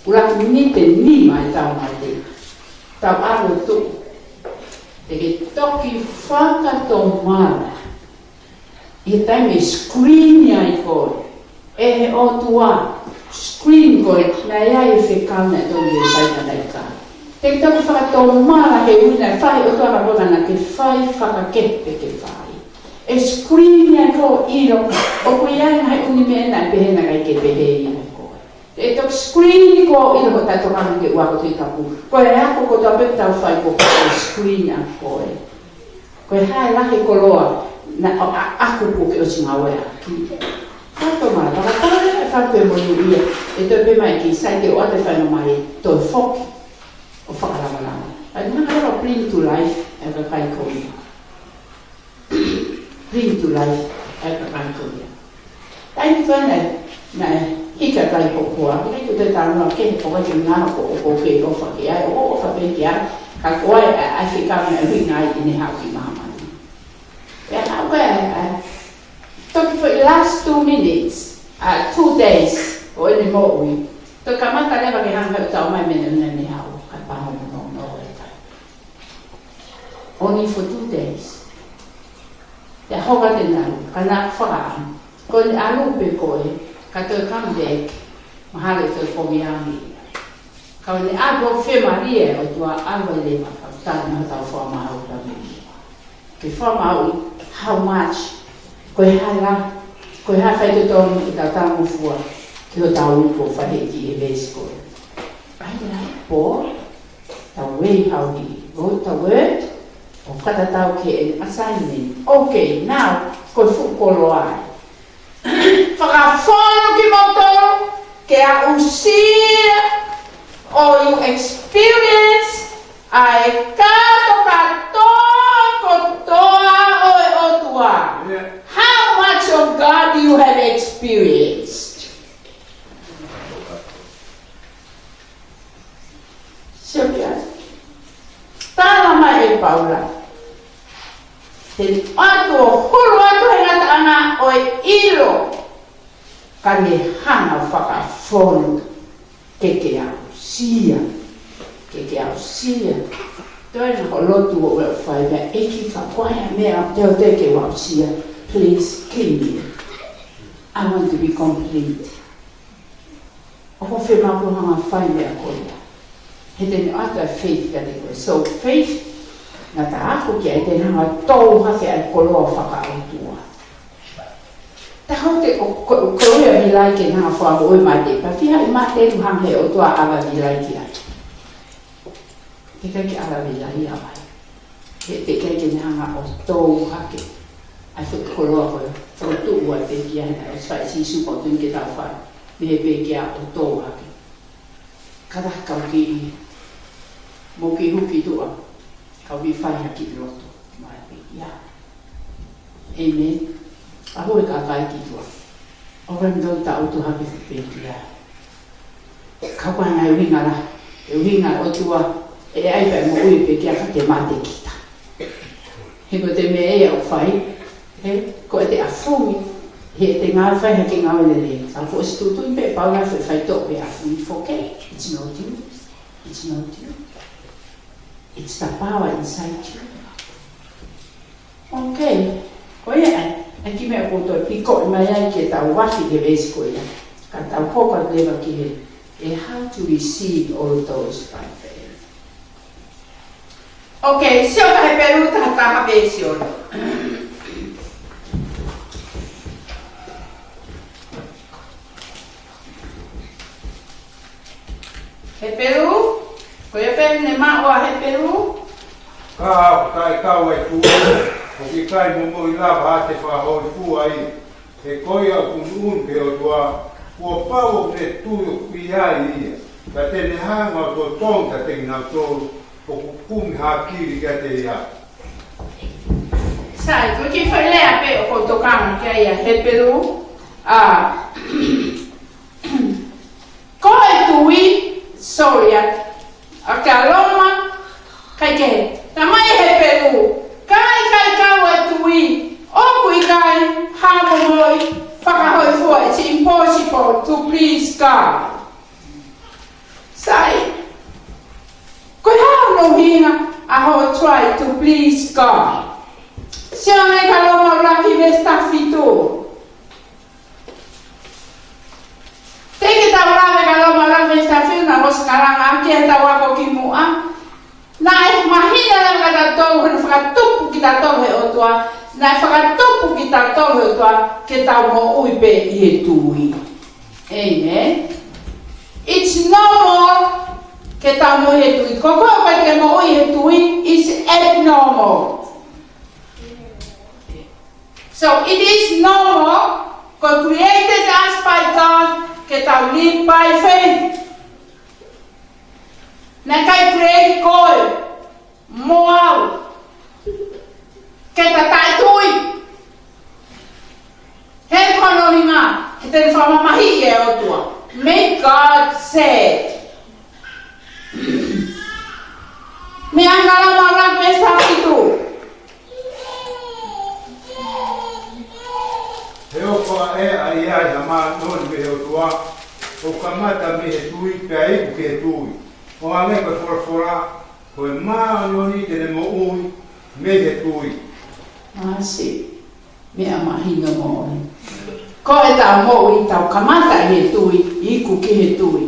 ʻuluaki miniti ʻe nima ʻetau mate, tau ʻalu ʻo tuʻu, te ke toki fakatomala ʻi he taimi ʻe screen ai koe ʻe he ʻOtua. Screen koe, naʻe ʻi ai e fekau naʻe toki fai ka naʻe ʻikai. Te ke toki fakatomala he ʻuhinga naʻe fai ʻe he ʻOtua ka ko e meʻa naʻa ke fai fakakehe pē ke fai. ʻE screen ai koe ʻo ʻilo, ʻoku ʻi ai e ngaahi ʻū meʻa naʻe pehē naʻe ʻikai ke pehē ʻe koe. ʻE toki screen koe ʻo ʻilo hoʻo taʻetokanga ki he ʻuluaki Tohi Tapu. Ko e ako kotoa pē ʻoku tau fai ko e screen ʻa koe. Ko e hā e lahi e koloa naʻa, ʻa, ʻaku kuo ke ʻosi ngāueʻaki. Fakatomala, fakatomala, ʻe fai pē monūʻia, ʻe toe pē mai ki sai te ʻoatu e faingamālie ʻo toe foki ʻo fakalamalama. ʻA ia naʻa nau bring to life e kakai ko ia. Bring to life e kakai ko ia. Taimi ko ē naʻe, naʻe hiki ai e kai hokoa, ʻoku ʻikai ke u toe talanoa ki he, ʻoku ʻikai ke ngata ko, ko, ko e ʻofa ki ai, ʻoku ʻofa pē ki ai, ka ko e, ʻa, ʻa e fekau naʻe ʻuhinga ai ʻene haʻu ki māmani. Pea naʻa ko e, ʻa, toki foʻi last two minutes, ʻa, two days ʻo ʻene moʻui. Toki kamata leva ke hanga ʻo tau mai mena mena ne haʻu, ka pango no, no, e kai. Only for two days. Te hoka te nau, ka naʻa fakaʻamu. Ko ʻene ʻalu pē ko ē, ka toe come back, mahalo ʻe toe kovi ange. Ka ʻene ʻalu ʻo fiemālie ʻOtua ʻalu ai leva, ka tau na tau fakamaau ka me. Ke fakamaau how much, ko e hā e lā, ko e hā e faitotonu ʻetau talangofua, ki hotau upo fai ki he veesi ko ē. ʻAi te nau, pō, The way how he wrote the word, ʻo fakatatau ki he assignment. Okay, now, ko e fuʻu koloa ē. Fakafonu kimoutolu, ke aʻusia, ʻo you experience, ʻa e kātoa kātoa kotoa ʻo e ʻOtua. Yeah. How much of God you have experienced? Sio ki ai. Tala mai ʻe Paula. Te ne ʻoatu ʻo hulu atu he ngataʻanga ʻo e ʻilo. Ka ne hanga fakafonu ke ke aʻusia. Ke ke aʻusia. Toe na ho lotu ʻo ue fai mea ʻEiki ka ko e hā e meʻa te u teʻeki ke u aʻusia. Please, clean me. I want to be complete. ʻOku fiemaʻu ke u hanga fai meʻa ko ia. He te ne ʻoatu e faith kiate koe. So faith, naʻa ta ako ki ai te ne hanga ʻo tō hake ʻa e koloa fakaʻotua. Ta hau te ko, ko, ko ia vilai ke ne hanga fakamoʻui mate. Pea fiha ʻi mate ʻoku hanga he ʻOtua ʻave vilai ki ai. Teʻeki ai ke ʻave vilai ia mai. He teʻeki ai ke ne hanga ʻo tō hake ʻa e foʻi koloa ko ē, fokotuʻu ai pē ki ai naʻe ʻosi fai ʻe Sīsū pau tonu ke tau fai. Mei he pē kia ʻo tō hake. Kātaki kau kiʻi, mo kiʻi huki tuʻa, kau kiʻi fai ha kiʻi lotu. Mai pē kia. Amen. ʻAho e kakai ki tuʻa. ʻO wai mdou ta utu hake pē kia. Ka ko e ngaahi ʻuhinga la, e ʻuhinga ʻOtua, ʻE ʻai pē moʻui pē kia ka te mate kita. He ko e meʻa ia ʻoku fai, he ko e te afungi, he te ngāue fai ha ke ngāue lelei. Ka ko e situtu pē Paula fe fai to pē afungi foke. It's not you. It's not you. It's the power inside you. Okay. Ko ia ai, ʻa e kiʻi meʻa ʻoku ou toe piko mai ai ke tau vafi ki he veesi ko ia. Ka tau poka leva ki he, ʻe how to receive all those by faith. Okay, sio ka Hepelū taha taha veesi ono. Hepelū, ko ia pē ne maʻu ʻa Hepelū. Ka ʻoku ʻikai kau ai tuʻu, ʻoku ʻikai momoʻi lava ʻa te fakahōifua ia. He ko ia ʻoku ʻunuʻunu ki he ʻOtua, kuo pau ʻoku ne tui ʻoku ʻi ai ia. Ka te ne hanga ʻo totongi kiate kinautolu ʻoku kumi hākili kiate ia. Sai, ko e kiʻi foʻi lea pē ʻoku ou tokanga ki ai ʻa Hepelū, ʻa Ko e tui, sorry, ʻa, ʻa kia Loma, kae kehe. Tamai Hepelū, ka ʻikai kau e tui, ʻoku ʻikai ha momoʻi fakahōifua, it's impossible to please God. Sai. Ko e hā hono ʻuhinga ʻa hoʻo try to please God? Sio ange kia Loma ʻuluaki veesi taha fitu. Te ke tau lave kia Loma ʻuluaki veesi taha fitu naʻa ku ʻosi kalanga ʻaki ʻi heʻetau ako kimuʻa. Naʻe mahino leva kia tautolu hono fakatupu kitautolu ʻe he ʻOtua. Naʻe fakatupu kitautolu ʻe he ʻOtua ke tau moʻui pē ʻi he tui. Amen. It's normal ke tau moʻui he tui. Ko koe ʻoku ʻikai ke moʻui he tui, it's abnormal. So it is normal, ko e created us by God, ke tau live by faith. Naʻe ʻikai create koe mo au ke ta taʻetui. He ko hono ʻuhinga, he te ne fakamamahiʻi ʻe he ʻOtua. May God said. Meʻa ʻa Loma ʻuluaki veesi taha fitu. He ʻoku ʻi ai, ʻi ai ha māʻoniʻoni mei he ʻOtua, ʻoku kamata mei he tui, pea iku ki he tui. ʻO hangē ko e folofola, ko e māʻoniʻoni te ne moʻui mei he tui. Māsi. Meʻa mahino moʻoni. Ko ʻetau moʻui, tau kamata ʻi he tui, iku ki he tui.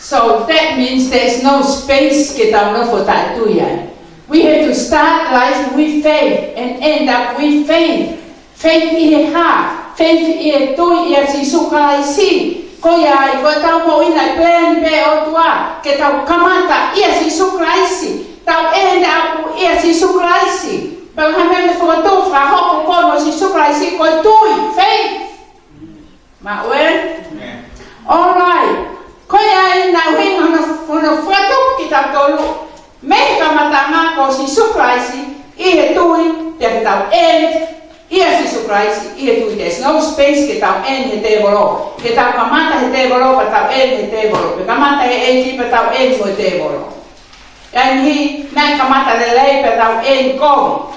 So that means there is no space ke tau nofo taʻetui ai. We have to start life with faith and end up with faith. Faith ʻi he hā? Faith ʻi he tui ʻia Sīsū Kalaisi. Ko ia ai, ko ʻetau moʻui naʻe plan pē ʻe he ʻOtua ke tau kamata ʻia Sīsū Kalaisi. Tau end up ʻia Sīsū Kalaisi. Pea ko e hā e meʻa ne fokotuʻu fakahoko ko ē mo Sīsū Kalaisi ko e tui, faith. Maʻu ē? Amen. All right. Ko ia ai naʻe ʻuhinga hono, hono fakatupu kitautolu mei he kamataʻanga ko Sīsū Kalaisi ʻi he tui, pea ke tau end ʻia Sīsū Kalaisi ʻi he tui. There's no space ke tau end he tēvolo. Ke tau kamata he tēvolo, pea tau end he tēvolo. Pea kamata he ʻEiki, pea tau end mo e tēvolo. ʻA ia naʻe kamata lelei pea tau end kovi.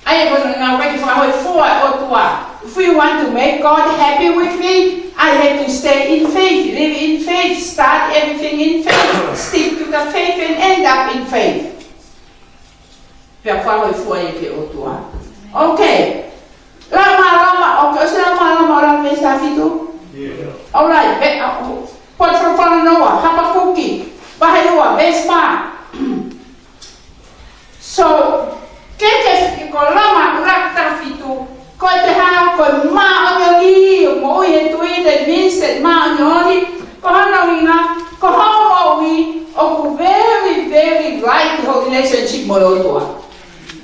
ʻA ia ko hono ʻuhinga ʻoku ʻikai ke fakahōifua e ʻOtua. If we want to make God happy with me, I have to stay in faith, live in faith, start everything in faith, stick to the faith and end up in faith. Pea fakahōifua ia ki he ʻOtua. Okay. Loma, Loma, okay, ʻosi Loma, Loma, ʻuluaki veesi taha fitu. All right, ve-, uh, potu folofola hono ua, Hapakuki, vahe ua, veesi fā. So, ke ke fiki ko Loma ʻuluaki taha fitu, ko e te hā, ko e māʻoniʻoni, moʻui he tui, that means that māʻoniʻoni, ko hono ʻuhinga, ko hoʻo moʻui, ʻoku very, very right hoʻo relationship mo e ʻOtua.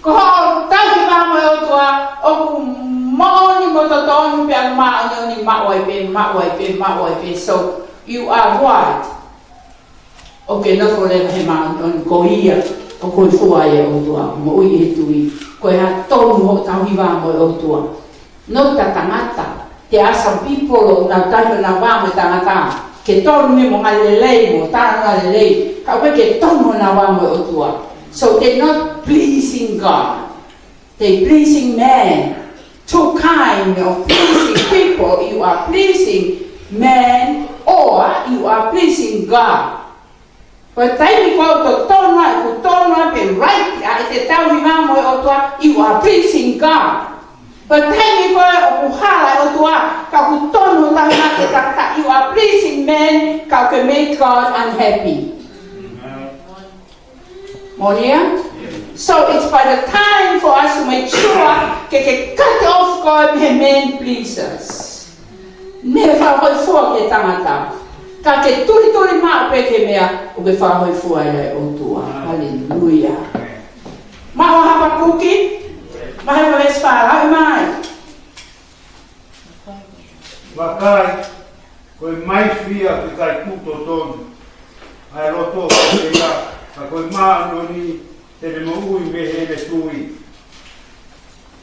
Ko hoʻo tauhi vā mo e ʻOtua, ʻoku moʻoni mo totonu pea māʻoniʻoni maʻu ai pē, maʻu ai pē, maʻu ai pē. So, you are what? ʻOkú ke nofo leva he māʻoniʻoni ko ia ʻoku hōifua ai e ʻOtua, moʻui he tui. Ko e hā tonu hoʻo tauhi vā mo e ʻOtua? Not the tangata. There are some people ʻoku nau tauhi honau vā mo e tangata. ke tonu mo ha lelei, mo talanoa lelei, ka ʻoku ʻikai ke tonu honau ʻalu mo e ʻOtua. So they're not pleasing God. They pleasing man. Two kind of pleasing people. You are pleasing man or you are pleasing God. Ko e taimi ko ē ʻoku totonu ai, ʻoku tonu ai pē right ʻa ʻete tauhi mai mo e ʻOtua, you are pleasing God. Ko e taimi ko ē ʻoku hala e ʻOtua, ka ʻoku tonu tauhi mai ʻe he tangata, you are pleasing man, ka ʻoku ke make God unhappy. Moʻoni ia? So it's by the time for us to make sure ke ke cut off koe mei he man pleasers. Ne fakahōifua ki he tangata. Ka ke tulituli maʻu pē ki he meʻa ʻoku ke fakahōifua ai e ʻOtua. Haleluia. Maʻu ʻa Hapakuki, vahe ua veesi fā, lau mai. Vakai, ko e maifi ia ʻoku ʻikai tuʻu totonu ʻa e loto ʻo ia, ka ko e māʻoniʻoni te ne moʻui mei heʻene tui.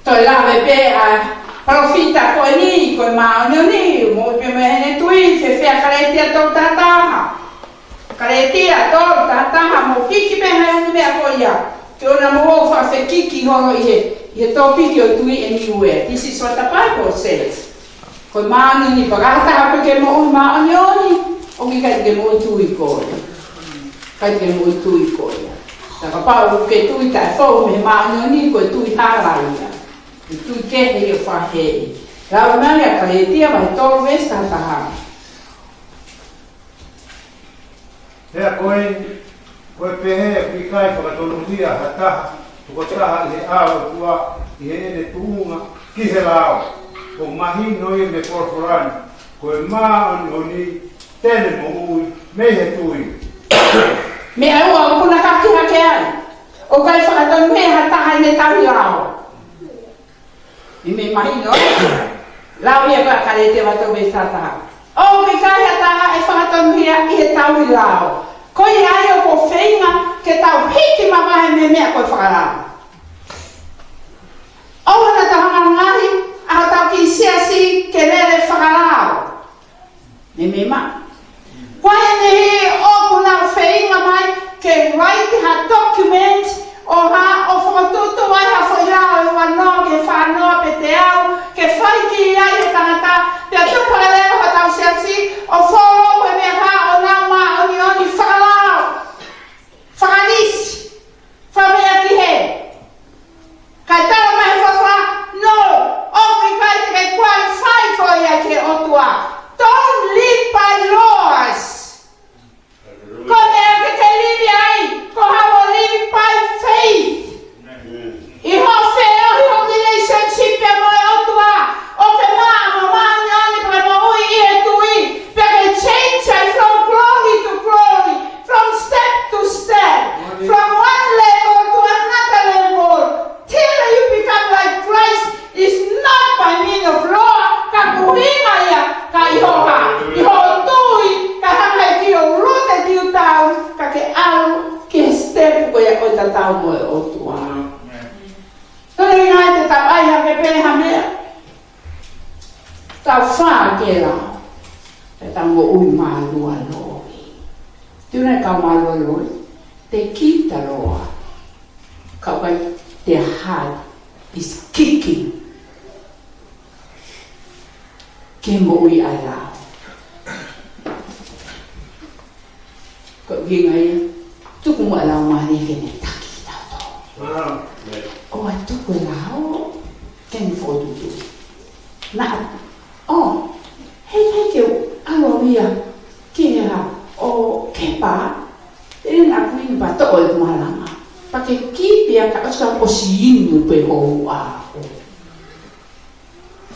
Toe lave pē ʻa e palōfita ko eni, ko e māʻoniʻoni, moʻui pē mei heʻene tui, fēfē ʻa Kalētia tolu taha taha. Kalētia tolu taha taha, mou hiki pē he ʻū meʻa ko ia. Ke ʻoua naʻa mou fakafekiki holo ʻi he, ʻi he tōpiki ʻo e tui anywhere. This is what the Bible says. Ko e māʻoniʻoni, pea ka ʻi ai ha taha pē ʻoku ke moʻui māʻoniʻoni, ʻoku ʻikai te ke moʻui tui koe. ʻIkai te ke moʻui tui koe ia. Ka kapau ʻoku ke tui taʻefou mei he māʻoniʻoni, ko e tui hala ia. Ko e tui kehe ia ʻo fakaheeʻi. Lau mai ʻa Kalētia vahe tolu veesi taha taha. Pea ko eni, ko e pehē ʻoku ʻikai fakatonuhia ha taha, tokotaha ʻi he ʻao ʻo e ʻOtua, ʻi heʻene tuʻunga ki he lao, ʻoku mahino ia mei he folofola ni, ko e māʻoniʻoni te ne moʻui mei he tui. Meʻa ua ʻoku na kaki hake ai, ʻoku ʻikai fakatonuhia ha taha ʻi heʻene tauhi lao. Meʻa mahino, lau ia ʻa Kalētia vahe tolu veesi taha taha. ʻOku ʻikai ha taha ʻe fakatonuhia ʻi he tauhi lao. Ko ia ai ʻoku ou feinga ke tau hiki mavahe mei he meʻa ko e fakalao. ʻOua naʻa tau hanga ʻo ngaohi ʻa hotau kiʻi siasi ke lele fakalao. Meimei maʻu. Ko eni ʻoku nau feinga mai ke write ha document ʻo hā ʻo fakatuʻutuʻu ai ha foʻi lao ʻe ua noa ki he fā noa pe teau, ke fai ki ai e tangata, pea tupu hake leva hotau siasi ʻo follow e meʻa ko ē ʻoku nau māʻoniʻoni fakalao. Fakalisi. Fakameʻa ki he. Kae tala mai he folofola, no, ʻoku ʻikai te ke qualify koe ia ki he ʻOtua. Don't live by laws. Ko e meʻa ke ke live ai, ko haʻo live by faith. ʻI hoʻo feohi hoʻo relationship ia mo e ʻOtua, ʻo ke maʻu mo māʻoniʻoni pea ke moʻui ʻi he tui, pea ke change ai from glory to glory, from step to step, from one level to another level, till you become like Christ, is not by means of law, ka ko e ʻuhinga ia, ka ʻi hoʻo hā, ʻi hoʻo tui, ka hanga ʻe he tui ʻo rooted you down, ka ke ʻalu ki he step ko ia ʻo e tatau mo e ʻOtua. Tonu ia te tau ʻai hake pē ha meʻa. Tau fā ke la. Pea tau moʻui mālualoi. Tuna e kau mālualoi. They keep the law. Ka ʻoku ʻikai, their heart is kicking. Ke moʻui ʻa e lao. Ko e ʻuhinga ia, tuku muʻa e Laumālie ke ne taki kitautolu. Amen. ʻOua tuku e lao ke ne fokotuʻutuʻu. Naʻa, ʻo, heʻikai ke u ʻalu ia ki he hā, ʻo Kepa, ʻe na kuini pea toʻo e malanga. Pea ke kipi a ka ʻosi ka ʻosi inu pē hoʻo ʻaho.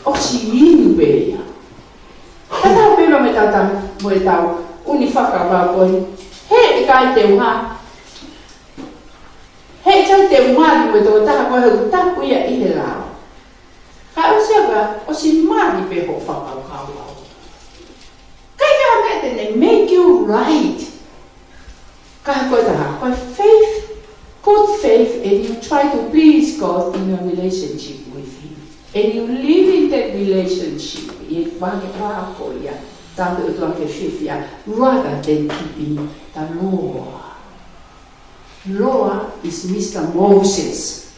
ʻOsi inu pē ia. Ka tau pē mo e tau tau, mo e tau ʻuni fakapapau ko ē. Heʻikai te u hā. Heʻikai te u mali mo e tokotaha ko ē he ʻoku tapu ia ʻi he lao. Ka ʻosi ava, ʻosi mali pē hoʻo fakakaukau. ʻIkai ke ʻi ai ha meʻa te ne make you right. Ka ko e taha, ko e faith, good faith, and you try to please God in your relationship with Him. And you live in that relationship, ʻi he vahevahe ko ia. Tau ʻOtua ke fiefia, rather than keeping the law. Law is Mister Moses.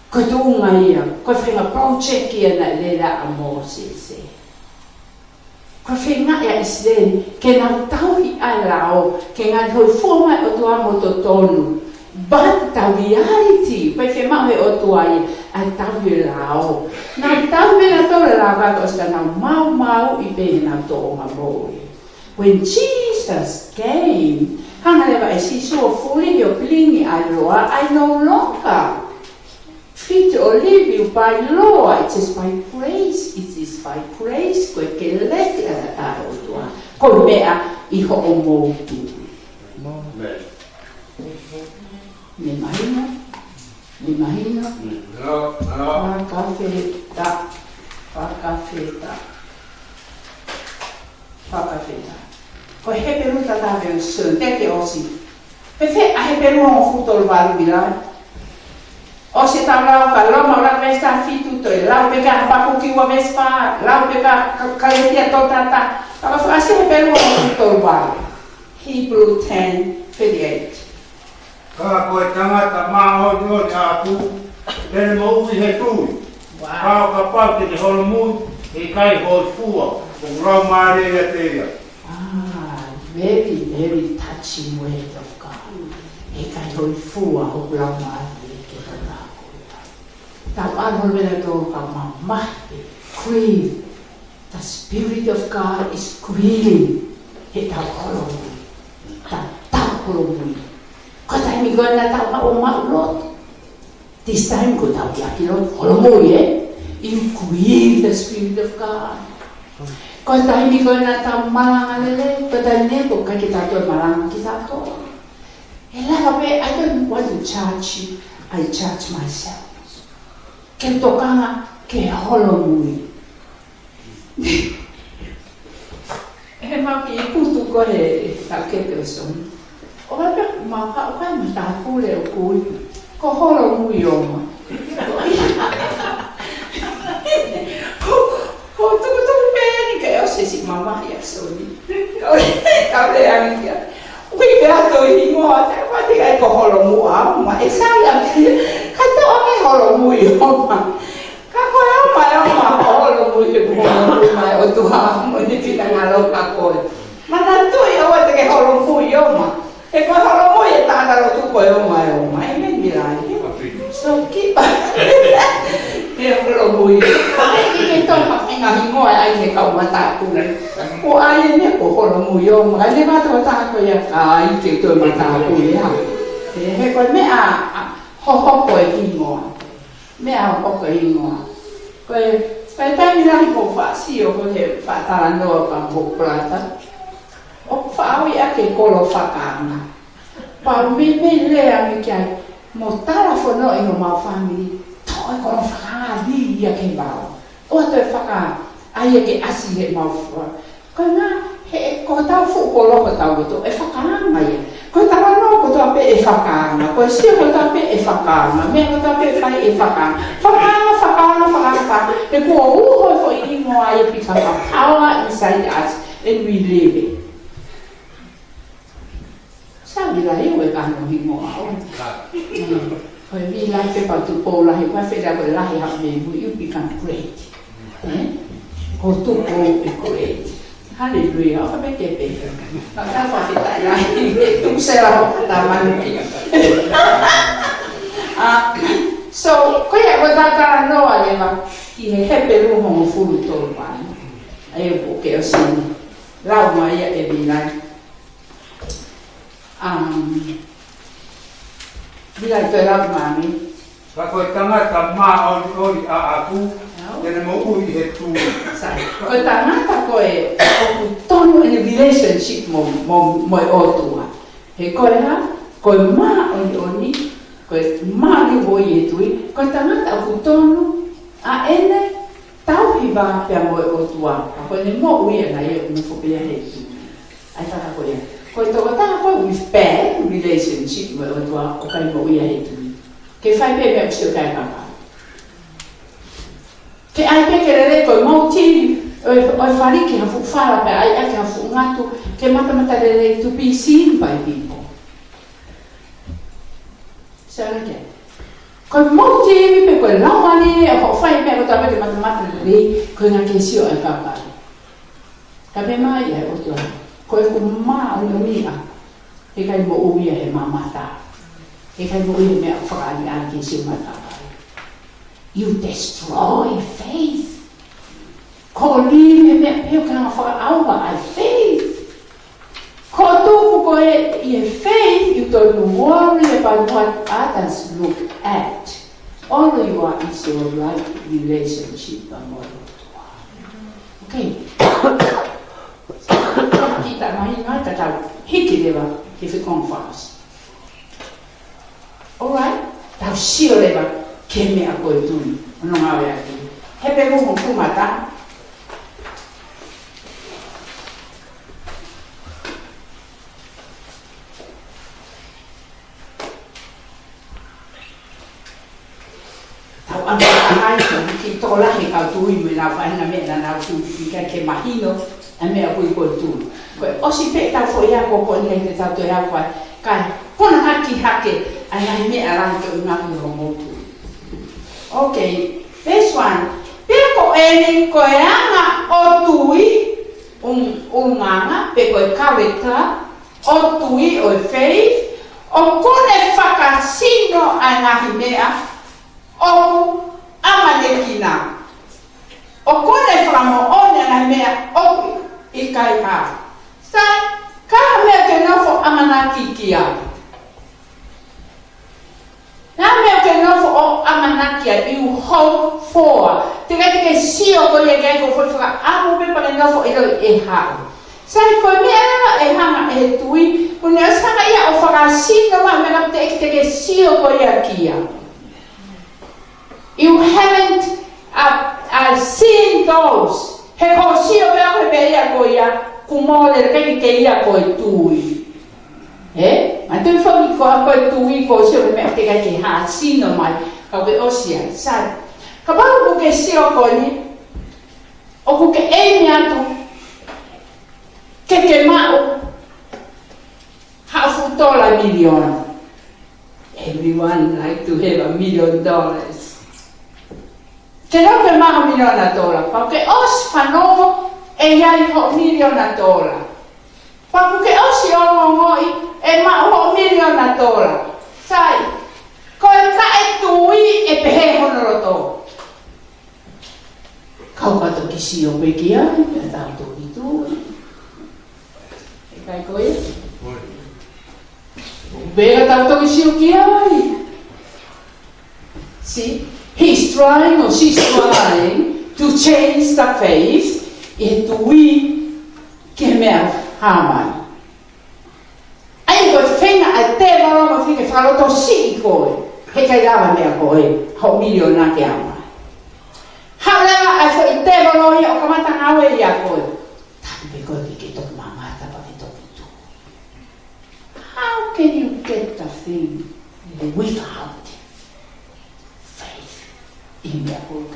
Ko e tuʻunga ia, ko e faʻahinga project ia naʻe lele ʻa Moses ē. Ko e faʻahinga ia ʻIsileli, ke nau tauhi ʻa e lao, ke ngali hōifua mai ʻOtua mo totonu. But the reality, pea fiemaʻu he ʻOtua ia, ʻa e tauhi e lao. Nau tauhi pē nautolu e lao ka ko ʻosi ka nau maumauʻi pē heʻenau tōʻonga moʻui. When Jesus came, hanga leva ʻe Sīsū ʻo fully ʻo bring ʻa e law, I no longer fit or live you by law, it is by grace, it is by grace, ko e kelesi ʻa e ʻOtua. Ko e meʻa ʻi hoʻomou tui. Amen. Mei mahino, mei mahino. Mm, no, no. Fakafetaʻi, fakafetaʻi, fakafetaʻi. Ko e Hepelū tatau pē ʻosi, te ke ʻosi. Pea fē ʻa Hepelū hongofulu tolu valu ʻi ai. ʻOsi ʻetau lau ka Loma ʻuluaki veesi taha fitu, toe lau pē ka Hapakuki ua veesi fā, lau pē ka, ka, Kalētia tolu taha taha. Ka ka fakaʻasi Hepelū hongofulu tolu valu. Hebrew ten thirty-eight. Ka ko e tangata māʻoniʻoni ʻaʻaku, te ne moʻui he tui. Wow. Ka ʻo kapau te ne holomui, he ʻikai hōifua hoku laumālie ʻiate ia. Ah, very, very touching word of God. He ʻikai hōifua hoku laumālie ke hona ako. Tau ʻalu holo mena tō ka mamahi, grieve. The Spirit of God is grieving. He tau holomui. Tau, tau holomui. Ko e taimi ko ē naʻa tau maʻu, maʻu lotu. This time ko tau ia ki lotu holomui, ē? You grieve the Spirit of God. Ko e taimi ko ē naʻa tau malanga lelei, ko e taimi ko ē ʻikai ke tau toe malanga kitautolu. ʻE lava pē, I don't want to judge you, I judge myself. Ke tokanga, ke holomui. He mau kiʻi putu ko ē, tau ke te oso. ʻO ka pē mau ka, ʻo ka matāpule ʻoku ui, ko holomui ʻo ma. Ko, ko tukutuku pē ni ke ʻosi siʻi mamahi ʻa Soni. ʻOi, kau le angia. Ui pē ʻa e hingoa, te pati kai ko holomui ʻo ma. ʻE sai angia. Ka toʻo mai holomui ʻo ma. Ka ko e ʻo ma, ʻo ma, holomui he kuo holomui mai ʻOtua mo ne finangalo ka ko ē. Manatuʻi ʻoua te ke holomui ʻo ma. He ko e holomui e tangata lotu ko e ʻo ma, ʻo ma. ʻĒmeni, Milai. So, kipa. He holomui. ʻAi ke ke tō ka faʻahinga hingoa ʻai he kau matāpule. Ko ai ne ko holomui ʻo ma. ʻAi ne mātou tā ko ia. ʻAi ke tō matāpule, ha. He, he ko e meʻa, a, hohoko e hingoa. Meʻa ʻoku ʻi ai e hingoa. Ko e, ko e taimi lahi ʻoku ou faʻa sio ko e faʻa talanoa pea mo e brother. ʻOku faʻa ui ʻaki e kolo fakaanga. Pea u meimei lea ange ki ai, mo talafonua ʻi homau family, toʻo e kolo fakaanga lī ia ke vao. ʻOua toe fakaanga, ʻai ia ke ʻasi he mau fua. Ko e ngā, he, ko hotau fuʻu kolo ko hotau loto, ʻe fakaanga ia. Ko e talanoa kotoa pē ʻe fakaanga, ko e sio kotoa pē ʻe fakaanga, meʻa kotoa pē ʻe fai ʻe fakaanga. Fakaanga, fakaanga, fakaanga, fakaanga. He kuo uho e foʻi hingoa ia, become a power inside us, and we live it. Sa vila iu e kano hingoa ʻo. Mm. Ko e vila ke pa Tupou Lahi, ko e fela ko e lahi ha me mu, you become great. Eh? Ko Tupou e great. Hallelujah. ʻO ka peke peke. Ka ka fakafetaʻi lahi. Tuku sela ho ka tamanu. Ah, so, ko ia ko e talanoa leva ki he Hepelū hongofulu tolu valu. ʻAi ʻoku ke ʻosi lau mai ia ʻe Milai. Um, Milai, toe lau mai. Ka ko e tangata māʻoniʻoni ʻaʻaku, ʻio, te ne moʻui he tui. Sai. Ko e tangata ko ē ʻoku tonu ʻene relationship mo, mo, mo e ʻOtua. He ko e hā, ko e māʻoniʻoni, ko e māʻoniʻoni he tui, ko e tangata ʻoku tonu ʻa ʻene tauhi vā pea mo e ʻOtua. Ka ko ʻene moʻui ʻana ia ʻoku nofo pē ia he tui. ʻAi faka ko ia. Ko e tokotaha ko ē with bad relationship mo e ʻOtua ʻoku ʻikai moʻui ia he tui. Ke fai pē meʻa ʻoku sio ki ai papa. Ke ʻai pē ke lele ko e motive, ʻO e, ʻo e fali ki ha fuʻu fala pea ʻai ʻaki ha fuʻu ngatu ke matamatalelei, to be seen by people. Sio ange ki ai. Ko e motivi pe ko e laumālie ʻo hoʻo fai meʻa kotoa pē ke matamatalelei, ko e ʻuhinga ke sio ai papa. Ka pehē mai ʻe he ʻOtua, ko ʻeku māʻoniʻoni ʻaʻaku, heʻikai moʻui ia he mamata. Heʻikai moʻui he meʻa fakaʻaliʻali ke sio mai papa. You destroy faith. Ko e lī he meʻa pē ʻoku hanga fakaʻauha ai faith. Ko e tuku ko ē ʻi he faith, you don't worry about what others look at. All you are is your right relationship mo e ʻOtua. Okay. Kita mai ngai ka tau hiki leva ki he fekau fakaʻosi. All right, tau sio leva ki he meʻa ko e tui, ʻo ngāueʻaki. Hepelū hongofulu mā taha. Tau ʻalu ʻo ʻai ki he tokolahi kau tui mo ʻenau faʻahinga meʻa naʻa nau tui ki ai ke mahino ʻa e meʻa ko e tui. Ko e ʻosi pē ʻetau foʻi ako ko eni te tau toe ako ai, kae kona hake hake ʻa e ngaahi meʻa ʻoku ngāueʻaki ʻi hoʻomou tui. Okay, this one. Pea ko eni ko e anga ʻo e tui, ʻulung-, ʻulungaanga, pe ko e character, ʻo e tui, ʻo e faith, ʻoku ne fakasino ʻa e ngaahi meʻa ʻoku ʻamanekina. ʻOku ne fakamoʻoni ʻa e ngaahi meʻa ʻoku ʻikai hā. Sai, ko e hā e meʻa ʻoku ke nofo ʻamanaki ki ai? Ko e hā e meʻa ʻoku ke nofo ʻo ʻamanaki ai, you hope for? Teʻeki ke sio koe ia ki ai, ko e foʻi fakaʻamu pē pea ke nofo ʻo ʻiloʻi ʻe haʻu. Sai, ko e meʻa leva ʻe hanga ʻe he tui, ʻoku ne ʻosi hanga ia ʻo fakasino mai meʻa teʻeki ke sio koe ia ki ai. You haven't, uh, uh, seen those. He ko e sio pē ʻoku ke pehē ia ko ia, kuo mole pē ke ia ko e tui. Ē? Ma tui fami ko a ko e tui ko e sio pē meʻa teʻeki ke hā sino mai, ka ke ʻosi ai. Sai. Kapau ʻoku ke sio ko eni, ʻoku ke ʻai meʻa atu, ke ke maʻu ha fuʻu tola miliona. Everyone like to have a million dollars. Ke nau ke maʻu ha miliona tola. Pea ke ʻosi fanongo ʻe ʻi ai hoʻo miliona tola. Pea kuo ke ʻosi ongoongoʻi ʻe maʻu hoʻo miliona tola. Sai, ko e taʻetui ʻe pehē hono loto. Kau ka toki sio pē ki ai, pea tau toki tui. ʻIkai ko ia? Pea tau toki sio ki ai. See, he's trying or she's trying to change the faith into we ke meʻa hā mai. ʻAi ko e feinga ʻa e tēvolo mo fike fakalotosiʻi koe. Heʻikai lava meʻa ko ē, hoʻo miliona ke hā mai. Haʻu leva ʻa e foʻi tēvolo ia ʻo kamata ngāue ʻia koe. Tapu pē koe ke ke toki mamata pea ke toki tui. How can you get the thing without faith in the book?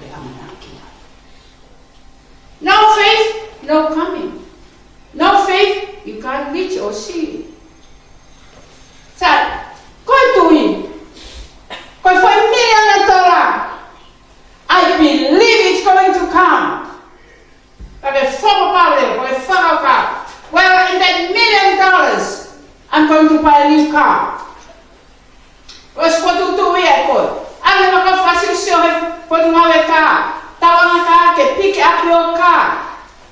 No faith, no coming. No faith, you can't reach or see. Sai, ko e tui. Ko e foʻi miliona tola. I believe it's going to come. But the former power, ko e fakaʻuhinga. Well, in that million dollars, I'm going to buy a new car. ʻOsi fokotuʻutuʻu ia ʻe koe. ʻAlu ʻo fakasiosio he potungāue kā. Tauanga kā ke pick up your car.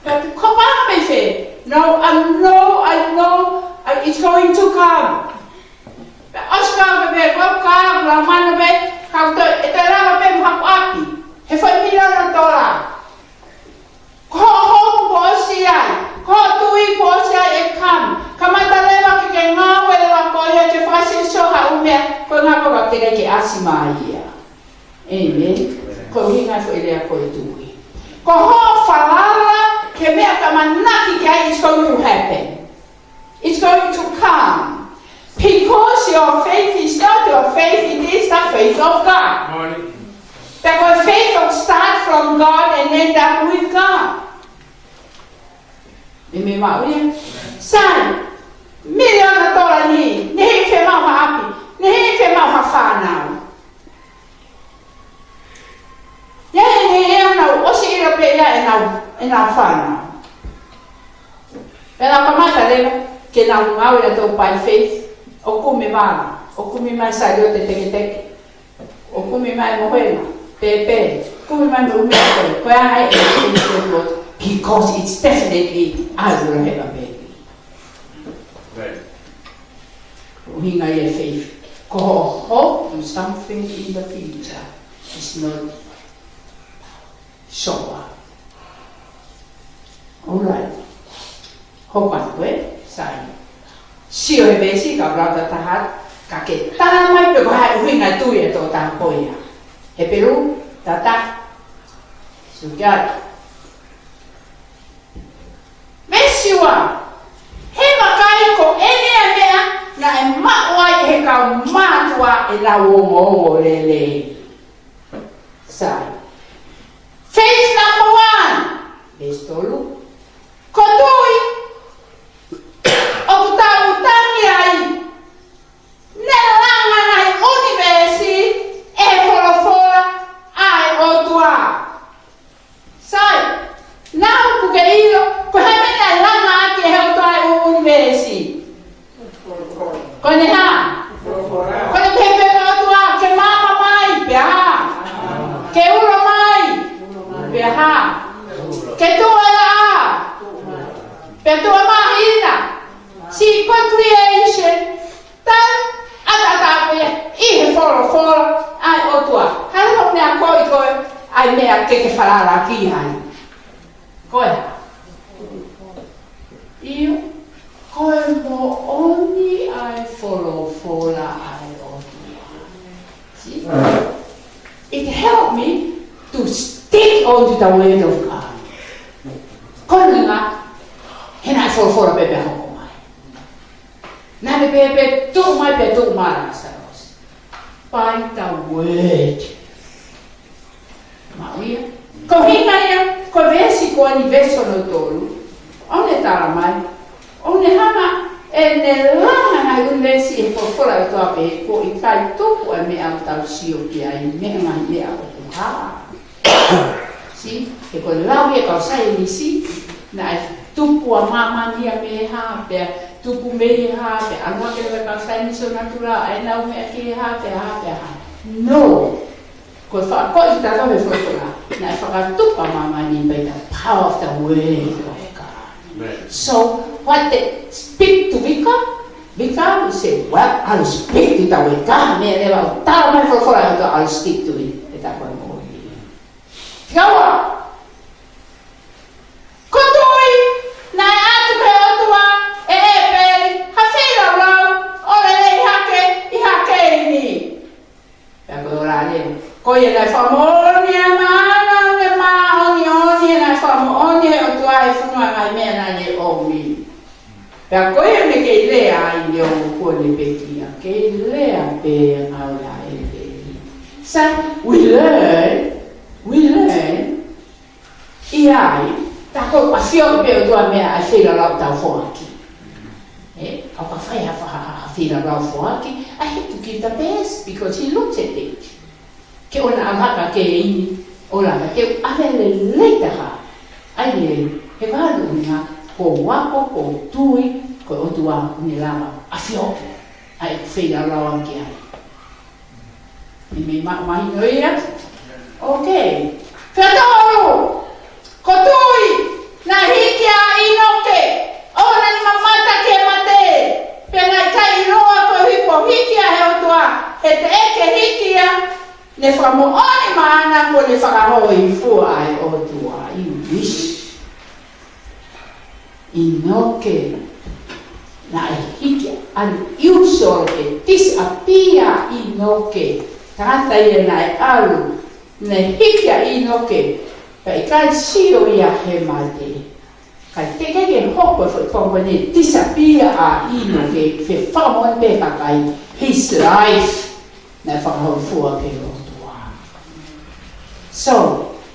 But ko pā mai fē. No, I know, I know, uh, it's going to come. Pea ʻosi ka pē pē, ko e kā, la mana pē, ka to, ʻe te lava pē mo haku ʻapi. He foʻi miliona tola. Ko hoʻo home kuo ʻosi ai, ko hoʻo tui kuo ʻosi ai ʻe come. Kamata leva ke ke ngāue leva koe ia ke fakasiosio ha ʻū meʻa, ko e ngāue ko ē teʻeki ke ʻasi mai ia. Amen. Ko e ʻuhinga foʻi lea ko e tui. Ko hoʻo falala ki he meʻa ʻoku ke ʻamanaki ki ai, it's going to happen. It's going to come. Because your faith is not your faith, it is the faith of God. Moʻoni. Because faith will start from God and end up with God. Meʻa maʻu ia. Sai, miliona tola ni, ne hiki fiemaʻu ha ʻapi, ne hiki fiemaʻu ha fānau. Ia, ʻe, ʻe, ʻe, nau ʻosi ʻilo pē ia ʻenau, ʻenau fānau. Pea nau kamata leva ke nau ngāue ʻa e tau by faith, ʻo kumi vala, ʻo kumi mai saliote teketeke, ʻo kumi mai mohenga, pēpē, kumi mai mo ʻume ko e, ko e ʻai e, because it's definitely I will have a baby. Right. ʻUhinga ia e faith. Ko hoʻo hope on something in the future is not sure. All right. Hope atu ē, sai. Sio he veesi, ka ʻoku lava taha, ka ke tala mai pe ko e hā e ʻuhinga e tui ʻa e tokotaha ko ia. Hepelū, tata. Sukiat. Veesi ua. He vakai ko eni ʻa e meʻa naʻe maʻu ai ʻe he kau mātuʻa ʻenau ongoongo lelei. Sai. Faith number one. Veesi tolu. Ko tui, ʻoku tau tangi ai, ne langa ngaahi ʻunivēsi ʻe he folofola ʻa e ʻOtua. Sai, naʻa ʻoku ke ʻilo, ko e hā e meʻa naʻe langa ʻaki ʻe he ʻOtua ʻa e ʻunivēsi? Ko ʻene hā? Ko ʻene pehē pē ʻe he ʻOtua, ke maama mai, pea hā? Ke ulo mai, pea hā? Ke tuʻu e laʻā, pea tuʻu e māhina. See, ko e creation, tau ʻataʻatā pē ʻi he folofola ʻa e ʻOtua. Halo ne a koi koe ʻa e meʻa ke ke falala ki ai. Ko e hā? ʻIo, ko e moʻoni ʻa e folofola ʻa e ʻOtua. See? It helped me to stick on to the word of God. Ko e ʻuhinga, he naʻe folofola pē pea hoko mai. Naʻa ne pehē pē tuʻu mai pea tuʻu mai ʻa Lāsalosi. By the word. Maʻu ia. Ko e ʻuhinga ia, ko e veesi ko eni veesi hono tolu. ʻOku ne tala mai. ʻOku ne hanga ʻene langa ngaahi ʻunivēsi ʻi he folofola ʻa e ʻOtua pē kuo ʻikai tupu ʻa e meʻa ʻoku tau sio ki ai, meʻa ngaahi meʻa ʻoku hā. See, he ko e lau ia ʻa e kau saienisi, naʻe tupu ʻa māmani ia mei he hā, pea tupu mei he hā, pea ʻalu hake leva e kau saienisi ʻo natula, ʻa ʻenau meʻa ki he hā, pea hā, pea hā. No. Ko e fakakoʻi tautolu he folofola, naʻe fakatupu ʻa māmani by the power of the word of God. Amen. So, what they speak to Vika, Vika will say, "Well, I'll speak to the word." Ka meʻa leva ʻoku tala mai folofola, I'll stick to it. E tā ko e moʻoni. Fika ua. Ko tui, naʻe ʻatu pē ʻe he ʻOtua ʻe ʻĒpeli ha feilaulau ʻo lelei hake ʻi ha Keini. Pea ko e ola leva. Ko ia naʻe fakamoʻoni ʻa e maana ʻo e māʻoniʻoni, naʻe fakamoʻoni ʻe he ʻOtua ʻa e fonua ʻa e ngaahi meʻa naʻa ne ʻomi. Pea ko ia naʻe kei lea ai ʻi he ongo kuo ne pekia, kei lea pē ʻa e ola ʻa ʻĒpeli. So, we learn, we learn, ʻi ai, tā ko e ʻafioʻi pē ʻe he ʻOtua meʻa ʻa e feilaulau tau foaki. ʻE, ʻoka fai ha fa-, ha, ha, ha feilaulau foaki, ʻa e hiki ki the best, because he looks at it. Ke ʻoua naʻa ʻalu hake ʻa Keini, ʻo lava ke ʻave lelei taha. ʻA ia, he vanu ʻuhinga, ko e ako, ko e tui, ko e ʻOtua ʻoku ne lava ʻafioʻi ʻa e feilaulau ange ki ai. Meʻa mahuʻinga ia. Okay. Fika tolu. Ko tui, naʻe hiki ʻa ʻĪnoke ʻo ne mamata ki he mate, pea naʻe ʻikai ʻiloa koeʻuhi ko e hiki ʻa e ʻOtua, he teʻeki hiki ia, ne fakamoʻoni maʻana kuo ne fakahōifua ʻa e ʻOtua. You wish. ʻĪnoke, naʻe hiki ʻa e unusual ke disappear ʻa ʻĪnoke. Tangata ia naʻe ʻalu, naʻe hiki ʻa ʻĪnoke, pea ʻikai sio ia he mate. Kae teʻeki ke hoko e foʻi pongipongi ne disappear ʻa ʻĪnoke, fefakamoʻoni pē kakai, his life naʻe fakahōifua ki he ʻOtua. So,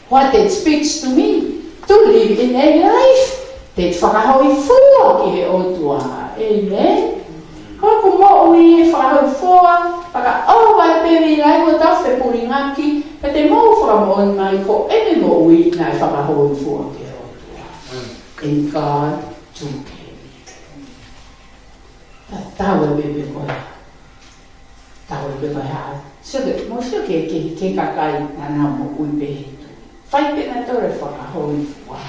what it speaks to me, to live in a life Te te fakahōifua ki he ʻOtua. ʻĒmeni. Ko hoku moʻui ʻe fakahōifua, fakaʻova e pēvila ʻi hoʻo tau fepulingaki, pea te mou fakamoʻoni mai ko ʻene moʻui naʻe fakahōifua ki he ʻOtua. And God took him. Tatau e meʻa ko ia. Tatau e meʻa ko ia. Sio ki, mou sio ki he, ki he, ki he kakai naʻa nau moʻui pehē. Fai pē nautolu e fakahōifua.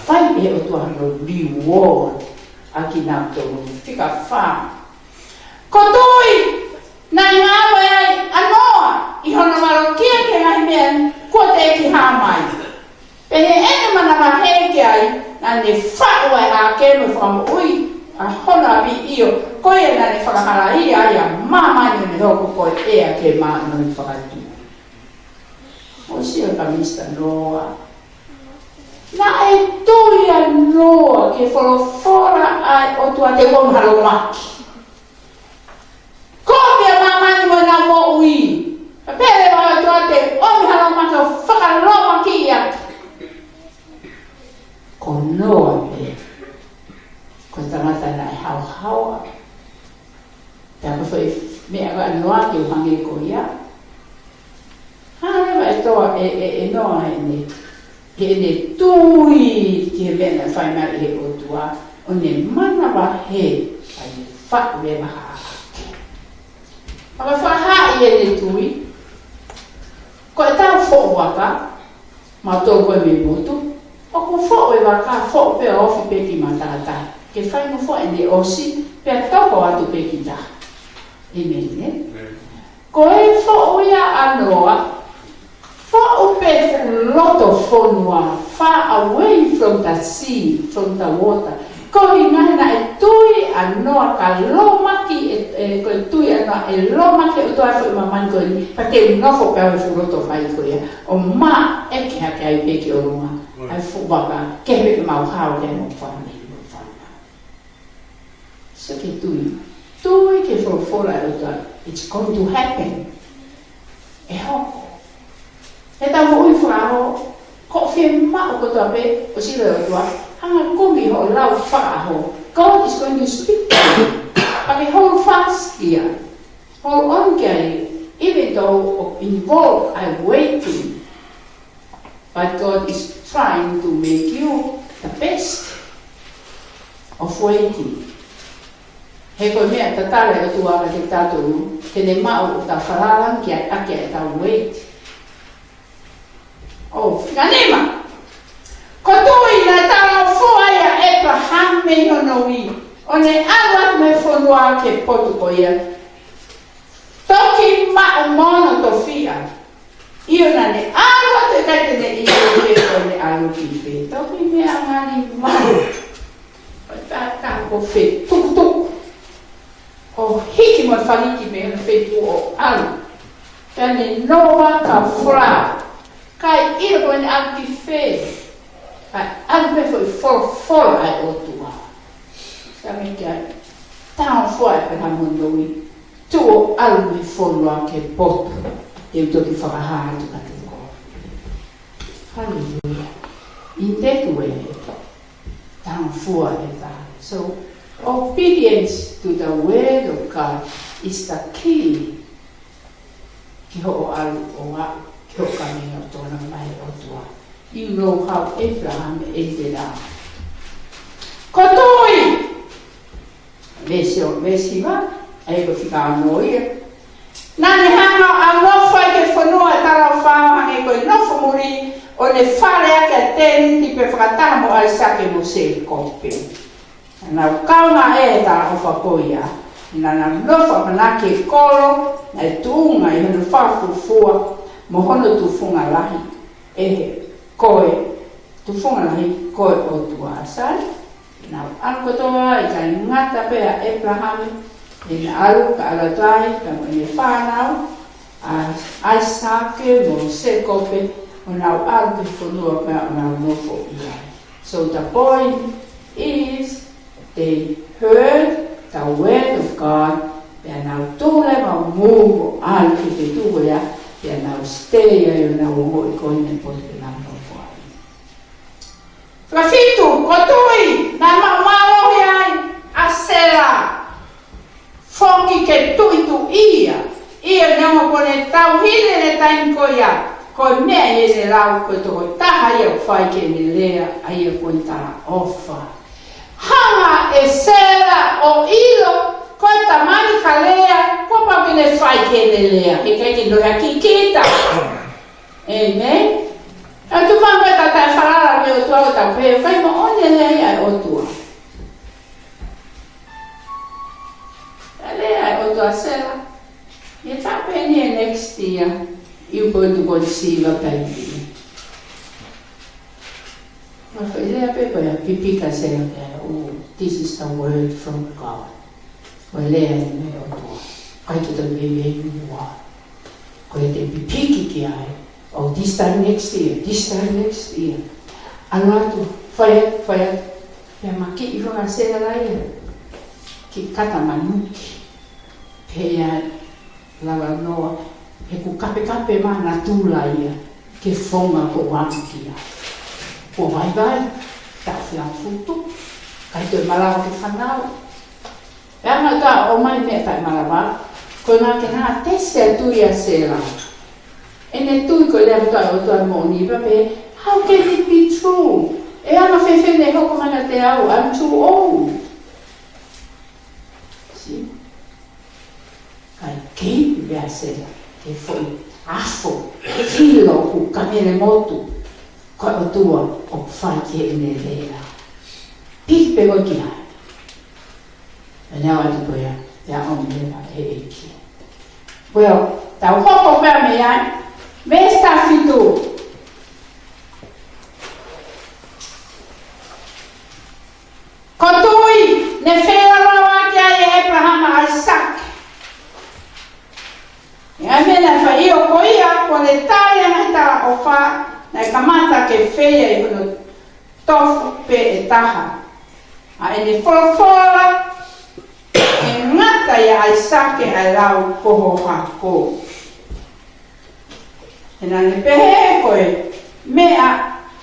Fai pē ʻe he ʻOtua hono reward ʻa kinautolu. Fika fā. Ko e tui naʻe ngāue ai ʻa Noa ʻi hono valokia ki he ngaahi meʻa kuo teʻeki hā mai. Pea ʻi heʻene manavahē ki ai, naʻa ne faʻu ʻa e ʻaake mo e fakamoʻui ʻa hono ʻapi, ʻio, ko ia naʻa ne fakahalaia ai ʻa māmani ʻo ne hoko ko e ʻea ki he māʻoniʻoni fakatuʻi. Mou sio kia Misa Noa. Naʻe tui ʻa Noa ki he folofola ʻa e ʻOtua te u ʻomi ha lōmaki. Ko ia māmani mo ʻenau moʻui. Ka pele ʻa e ʻOtua te u ʻomi ha lōmaki ʻo fakalōmaki ia. Ko Noa pē. Ko e tangata naʻe haohaoa. Pea ko e foʻi meʻa ʻa Noa ke u hangē ko ia. Hangē ʻe toa ʻe, ʻe, ʻe Noa ʻene, ʻene tui ki he meʻa naʻe fai mai ʻe he ʻOtua, ʻo ne manavahē, ʻa ia faʻu e maha ake. Pea fakahā ʻene tui, ko e tau foʻu vaka, mautolu ko e mei motu, ʻoku foʻu e vaka, foʻu pē ʻo ofi pē ki matātahi. Ke fai mo foʻu ʻene ʻosi, pea toko atu pē ki tahi. ʻĒmeni, ē? ʻĒmeni. Ko e foʻu ia ʻa Noa, foʻu pē fuʻu loto fonua, far away from the sea, from the water. Ko e ʻuhinga he naʻe tui ʻa Noa ka lōmaki, ē, ē, ko e tui ʻa Noa ʻe lōmaki ʻe he ʻOtua e foʻi māmani ko eni, pea te u nofo pē au he fuʻu loto fai ko ia, ʻo maʻeke hake ai pē ki ʻolunga, ʻa e fuʻu vaka, ke he pē mau hao ke mau fāmili, mau fāmili. Sio ki he tui. Tui ki he folofola ʻa e ʻOtua. It's going to happen. ʻE hoko. He tau moʻui fakaʻaho, ko e fiemaʻu kotoa pē, ʻosi ʻilo ʻe he ʻOtua, hanga kumi hoʻo lau fakaʻaho. God is going to speak to you. But hold fast here. Hold on ki ai, even though involved, I waiting. But God is trying to make you the best of waiting. He ko e meʻa tatau ʻa e ʻOtua kiate kitautolu, ke ne maʻu ʻetau falala ki ai ʻaki ʻetau wait. ʻO, fika nima. Ko e tui naʻe talangofua ai ʻa ʻĒpalahame mei hono ui, ʻo ne ʻalu atu mei he fonua ki he potu ko ia. Toki maʻu mo hono tofiʻa. ʻIo naʻa ne ʻalu atu ʻikai te ne ʻilo pe ko ʻene ʻalu ki fē. Toki meʻa ngali maʻu. ʻO tatau ko e fetukutuku. ʻO hiki mo e faliki mei hono feituʻu ʻo ʻalu. Pea ne nofo ka fula. ʻIkai ʻilo pe ko ʻene ʻalu ki fē. Kae ʻalu pē foʻi folofola ʻa e ʻOtua. Ka me kia. Talangofua ʻa ʻĒpalahame mei hono ui. Tuʻu ʻo ʻalu mei he fonua ki he potu, te u toki fakahā atu kiate koe. Hallelujah. In that way, talangofua ʻa e ʻOtua. So, obedience to the word of God is the key. Ki hoʻo ʻalu ʻo aʻu, ki hoʻo coming out ʻo tokanga mai ki he ʻOtua. You know how Abraham ended up. Ko e tui! Veesi ʻo, veesi hiva, ʻa ia ko e fika ono ia. Naʻa ne hanga ʻo nofo ai ki he fonua ʻo e talaʻofa ʻo hangē ko e nofo muli, ʻo ne fale ʻaki ʻa e tēniti pea fakataha mo ʻAisake mo Sēkope. Naʻa nau kaunga ʻi he talaʻofa ko ia. Naʻa nau nofo ʻamanaki ki he kolo, naʻe tuʻunga ʻi hono fakafuofua, mo hono tufunga lahi. ʻE he, ko e tufunga lahi, ko e ʻOtua. Sai, nau ʻalu kotoa, ʻikai ngata pē ʻa ʻĒpalahame, ʻene ʻalu, ka ʻalu atu ai, ka mo ʻene fānau, ʻa ʻAisake mo Sēkope, ʻo nau ʻalu ki he fonua ko ia ʻo nau nofo ai. So the point is, they heard the word of God, pea nau tule mau mū mo ʻalu ki he feituʻu ko ia, pea nau stay ai ʻo nau ongoʻi ko eni e potu pea nau nofo ai. Fika fitu, ko e ʻEne lau ko e tokotaha ia ʻoku fai ki heʻene lea, ʻa ia ko e talaʻofa. Hanga ʻe Sela ʻo ʻilo, ko e tama ni ka lea, kuo pau ke ne fai ki heʻene lea. He ʻikai ke ne ʻilo ʻe ia kita. ʻĒmeni. Ka tuku muʻa ke tau falala ki he ʻOtua ʻo tau pehē, fai moʻoni e lea ia ʻa e ʻOtua. Ka lea ʻa e ʻOtua, Sela, ʻi he taʻu pē ʻeni ʻe next year, you're going to conceive a baby. Ka ko e lea pē ko ia, pipiki ʻa Sela, oh, this is the word from God. Ko e lea eni mei he ʻOtua. ʻIkai ke toe meimei muʻa. Ko ia te pipiki ki ai. Oh, this time next year, this time next year. ʻAlu atu, fai atu, fai atu. Pea makiʻi foki ʻa Sela ia ki he kata manuki. Pea lava noa, he ʻoku kapekape mai natula ia ki he founga ʻoku ʻamu ki ai. Kuo vaivai, taʻu fiha futu, ʻikai toe malava ke fanau. Pea ʻalu atu ʻo ʻomai meʻa taʻemalava, ko e ʻuhinga ke na tesi atu ia Sela. ʻEne tui ko e lea ʻa e ʻOtua, ʻOtua moʻoni pē, how can it be true? ʻE anga fēfē ʻene hoko mai kiate au, I'm too old. See? Kae kei pē ʻa Sela, ke foʻi afo, kilo ʻoku kamele motu, ko e ʻOtua ʻoku fai ki heʻene lea. Piki pē koe ki ai. ʻE ne ʻalu atu ko ia, ʻe ʻomi leva ʻe he ʻEiki. Ko ia, tau hoko pē mei ai, veesi taha fitu. Ko e tui, ne feilaulau ʻaki ai ʻe ʻĒpalahame ʻa ʻAisake. ʻI he meʻa naʻe fai, ʻio ko ia, kuo ne tali ʻa e ngaahi talaʻofa, naʻe kamata ke fai ʻi hono tofu pē ʻe taha. ʻA ʻene folofola, ʻe ngata ʻia ʻAisake ʻa e lau ko ho hako. He naʻa ne pehē ko e meʻa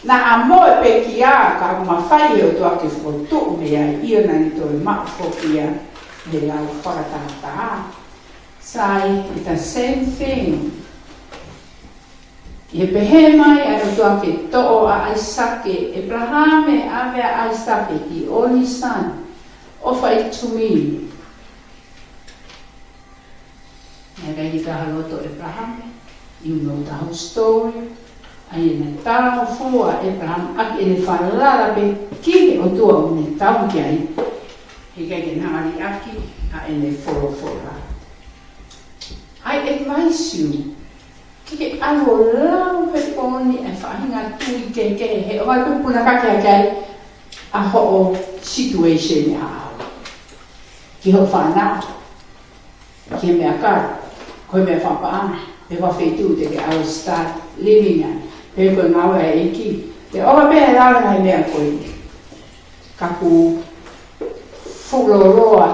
naʻa mo e pekia ka mafai ʻe he ʻOtua ke fokotuʻu mei ai, ʻio naʻa ne toe maʻu foki ia he lau fakatahataha. Sai, it's the same thing. ʻI he pehē mai ʻa e ʻOtua ke toʻo ʻa ʻAisake, ʻĒpalahame, ʻave ʻa ʻAisake, the only son, offer it to me. Naʻe ʻikai ke ʻi ai ha loto ʻo ʻĒpalahame. You know the whole story. ʻA ia naʻe talangofua ʻa ʻĒpalahame ʻaki ʻene falala pē ki he ʻOtua ʻoku ne tauhi ki ai. He ʻikai ke ne hanga ʻo liʻaki ʻa ʻene folofola. I advise you, ke ke ʻalu ʻo lau he pō ni e faʻahinga tui kehekehe, he ʻoku ʻi ai pē e punakaki ʻa e ʻEiki ʻi hoʻo situation ʻaʻau. Ki hoʻo fānau, ki he meʻakai, ko e meʻa fakapaʻanga, pe ko e feituʻu te ke ʻalu ʻo start living ai, pe ko e ngāue ʻa e ʻEiki. Te ke ʻofa pē he lau e ngaahi meʻa ko ē. Ka ʻoku fuʻu lōloa,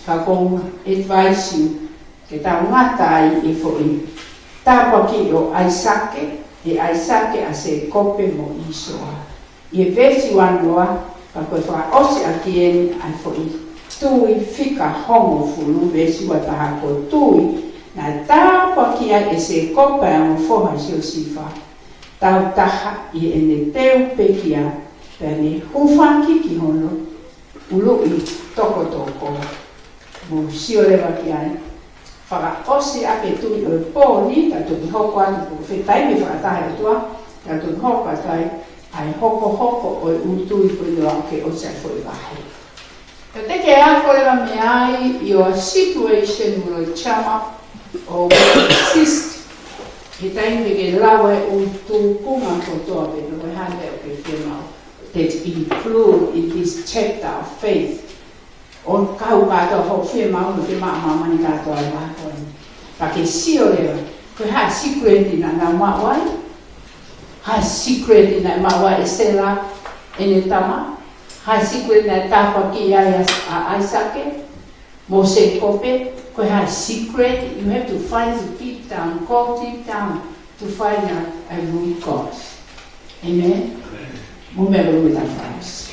ka ʻoku ou advise you, ke tau ngata ai ʻi he foʻi tāpuaki ʻo ʻAisake, ʻe ʻAisake ʻa Sēkope mo ʻĪsoa. ʻI he veesi uanoa, ka ko e fakaʻosi ʻaki eni ʻa e foʻi tui fika hongofulu, veesi uataha, ko e tui naʻe tāpuakiʻi ai ʻe Sēkope ʻa e ongo foha ʻo Siosifa. Tau taha ʻi heʻene teu pekia, pea ne hūfaki ki hono ʻuluʻi tokotoko. Mou sio leva ki ai. Fakaʻosi ʻaki e tui ʻo e pō ni, ka toki hoko atu ko e fetaimi fakataha ʻa e ʻOtua, ka toki hoko atu ai ʻa e hokohoko ʻo e ʻū tui ko eni ʻo aʻu ki he ʻosi ʻa e foʻi vahe. Ka te ke ako leva mei ai, your situation will come up or will persist. He taimi te ke lau e ʻū tūkunga kotoa pē, pe ko e hā e meʻa ʻoku ke fiemaʻu. That include in this chapter of faith. ʻO kau kātoa hoʻo fiemaʻu mo e fiemaʻu ʻa māmani kātoa ʻi he vahe ko eni. Ka ke sio leva, ko e hā e secret naʻa nau maʻu ai? Hā e secret naʻe maʻu ai ʻe Sela ʻene tama? Hā e secret naʻe tāpuakiʻi ai ʻa, ʻa ʻAisake mo Sēkope? Ko e hā e secret? You have to find it deep down, go deep down to find out a root cause. Amen? Mou meʻa ʻo lumi ta fast.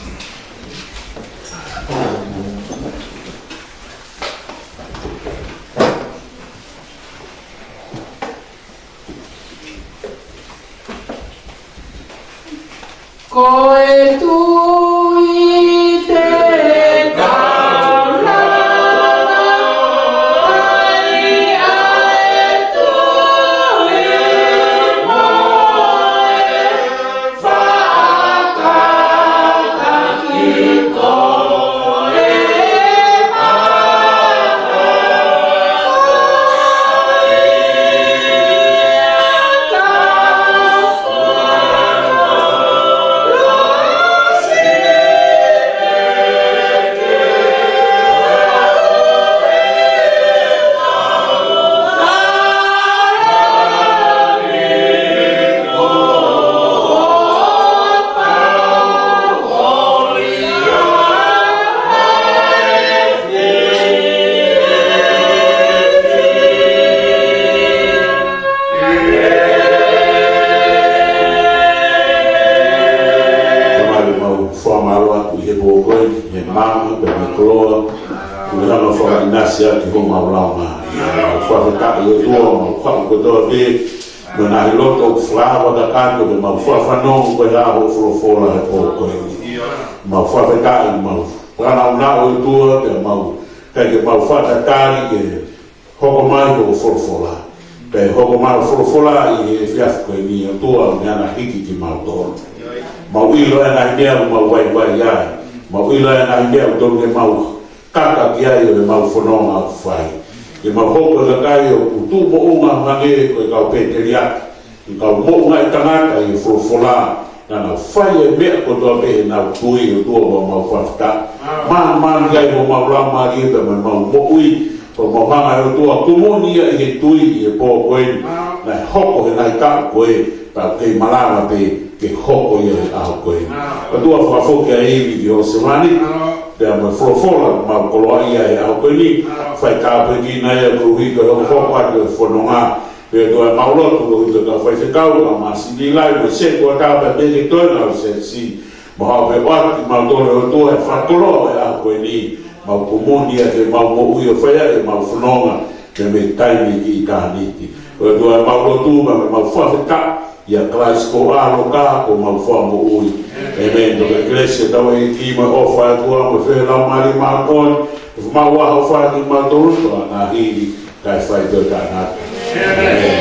ʻI he pō ko eni, he māmani pea mo e koloa, ʻoku ne hanga ʻo fakaʻinasi ʻaki homau laumālie. Mau fakafetaʻi ʻOtua, mau haʻu kotoa pē, mo e ngaahi loto ʻoku fakaava kakato, pea mau fakafanongo ko e hā hoʻo folofola he pō ko eni. Mau fakafetaʻi, mau fakanaunau ʻOtua, pea mau, kae ke mau fakatatali ke hoko mai hoʻo folofola. Pea hoko mai hoʻo folofola ʻi he efiafi ko eni ʻOtua ʻoku ne hanga ʻo hiki kimautolu. Mau ʻilo ʻa e ngaahi meʻa ʻoku mau vaivai ai. Mau ʻilo ʻa e ngaahi meʻa ʻoku totonu ke mau kaka ki ai ʻo ʻemau fononga ʻoku fai. Ke mau hoko ko e kakai ʻoku tuʻu moʻunga hangē ko e kau pēteliake. Kau moʻungaʻi tangata ʻi he folofola, naʻa nau fai e meʻa kotoa pē ʻi heʻenau tui ʻOtua, ʻoku mau fakafetaʻi. Māmani ai homau laumālie pea mo ʻemau moʻui, ʻoku mau hanga ʻOtua ʻo kumuni ia ʻi he tui ʻi he pō ko eni. Naʻe hoko he ngaahi taʻu ko ē, pea ʻoku kei malava pē ke hoko ia he ʻaho ko eni. ʻOtua fakafoki ʻa e ivi ki hoʻo sevāniti, pea mo e folofola ʻoku mau koloaʻia he ʻaho ko eni, fai tāpuekina ia koeʻuhi ko e hokohoko atu e fononga. Pea ʻOtua mau lotu koeʻuhi ko e kau faifekau, kau māsini lai, mo e sētuata pea mo e toenga ʻo e siasi. Mau haʻu pē ʻo ʻoatu kimautolu ʻOtua ʻi he fakakoloa ʻo e ʻaho ko eni. Mau kumuni ʻaki ʻemau moʻui ʻo fai ʻaki ʻemau fononga, mei he taimi ki ʻitāniti. ʻOtua mau lotu, mau, mau fakafetaʻi ʻia Kalaisi ko ho ʻAlo ko homau Fakamoʻui. ʻĒmeni. Toki kelesi ʻa hotau ʻEiki mo e ʻofa ʻa e ʻOtua mo e feohi ʻa e Laumālie Māʻoniʻoni, ʻofa mai ʻo fai kimautolu ʻa e ngaahi hili kae fai pē ʻo taʻengata. ʻĒmeni.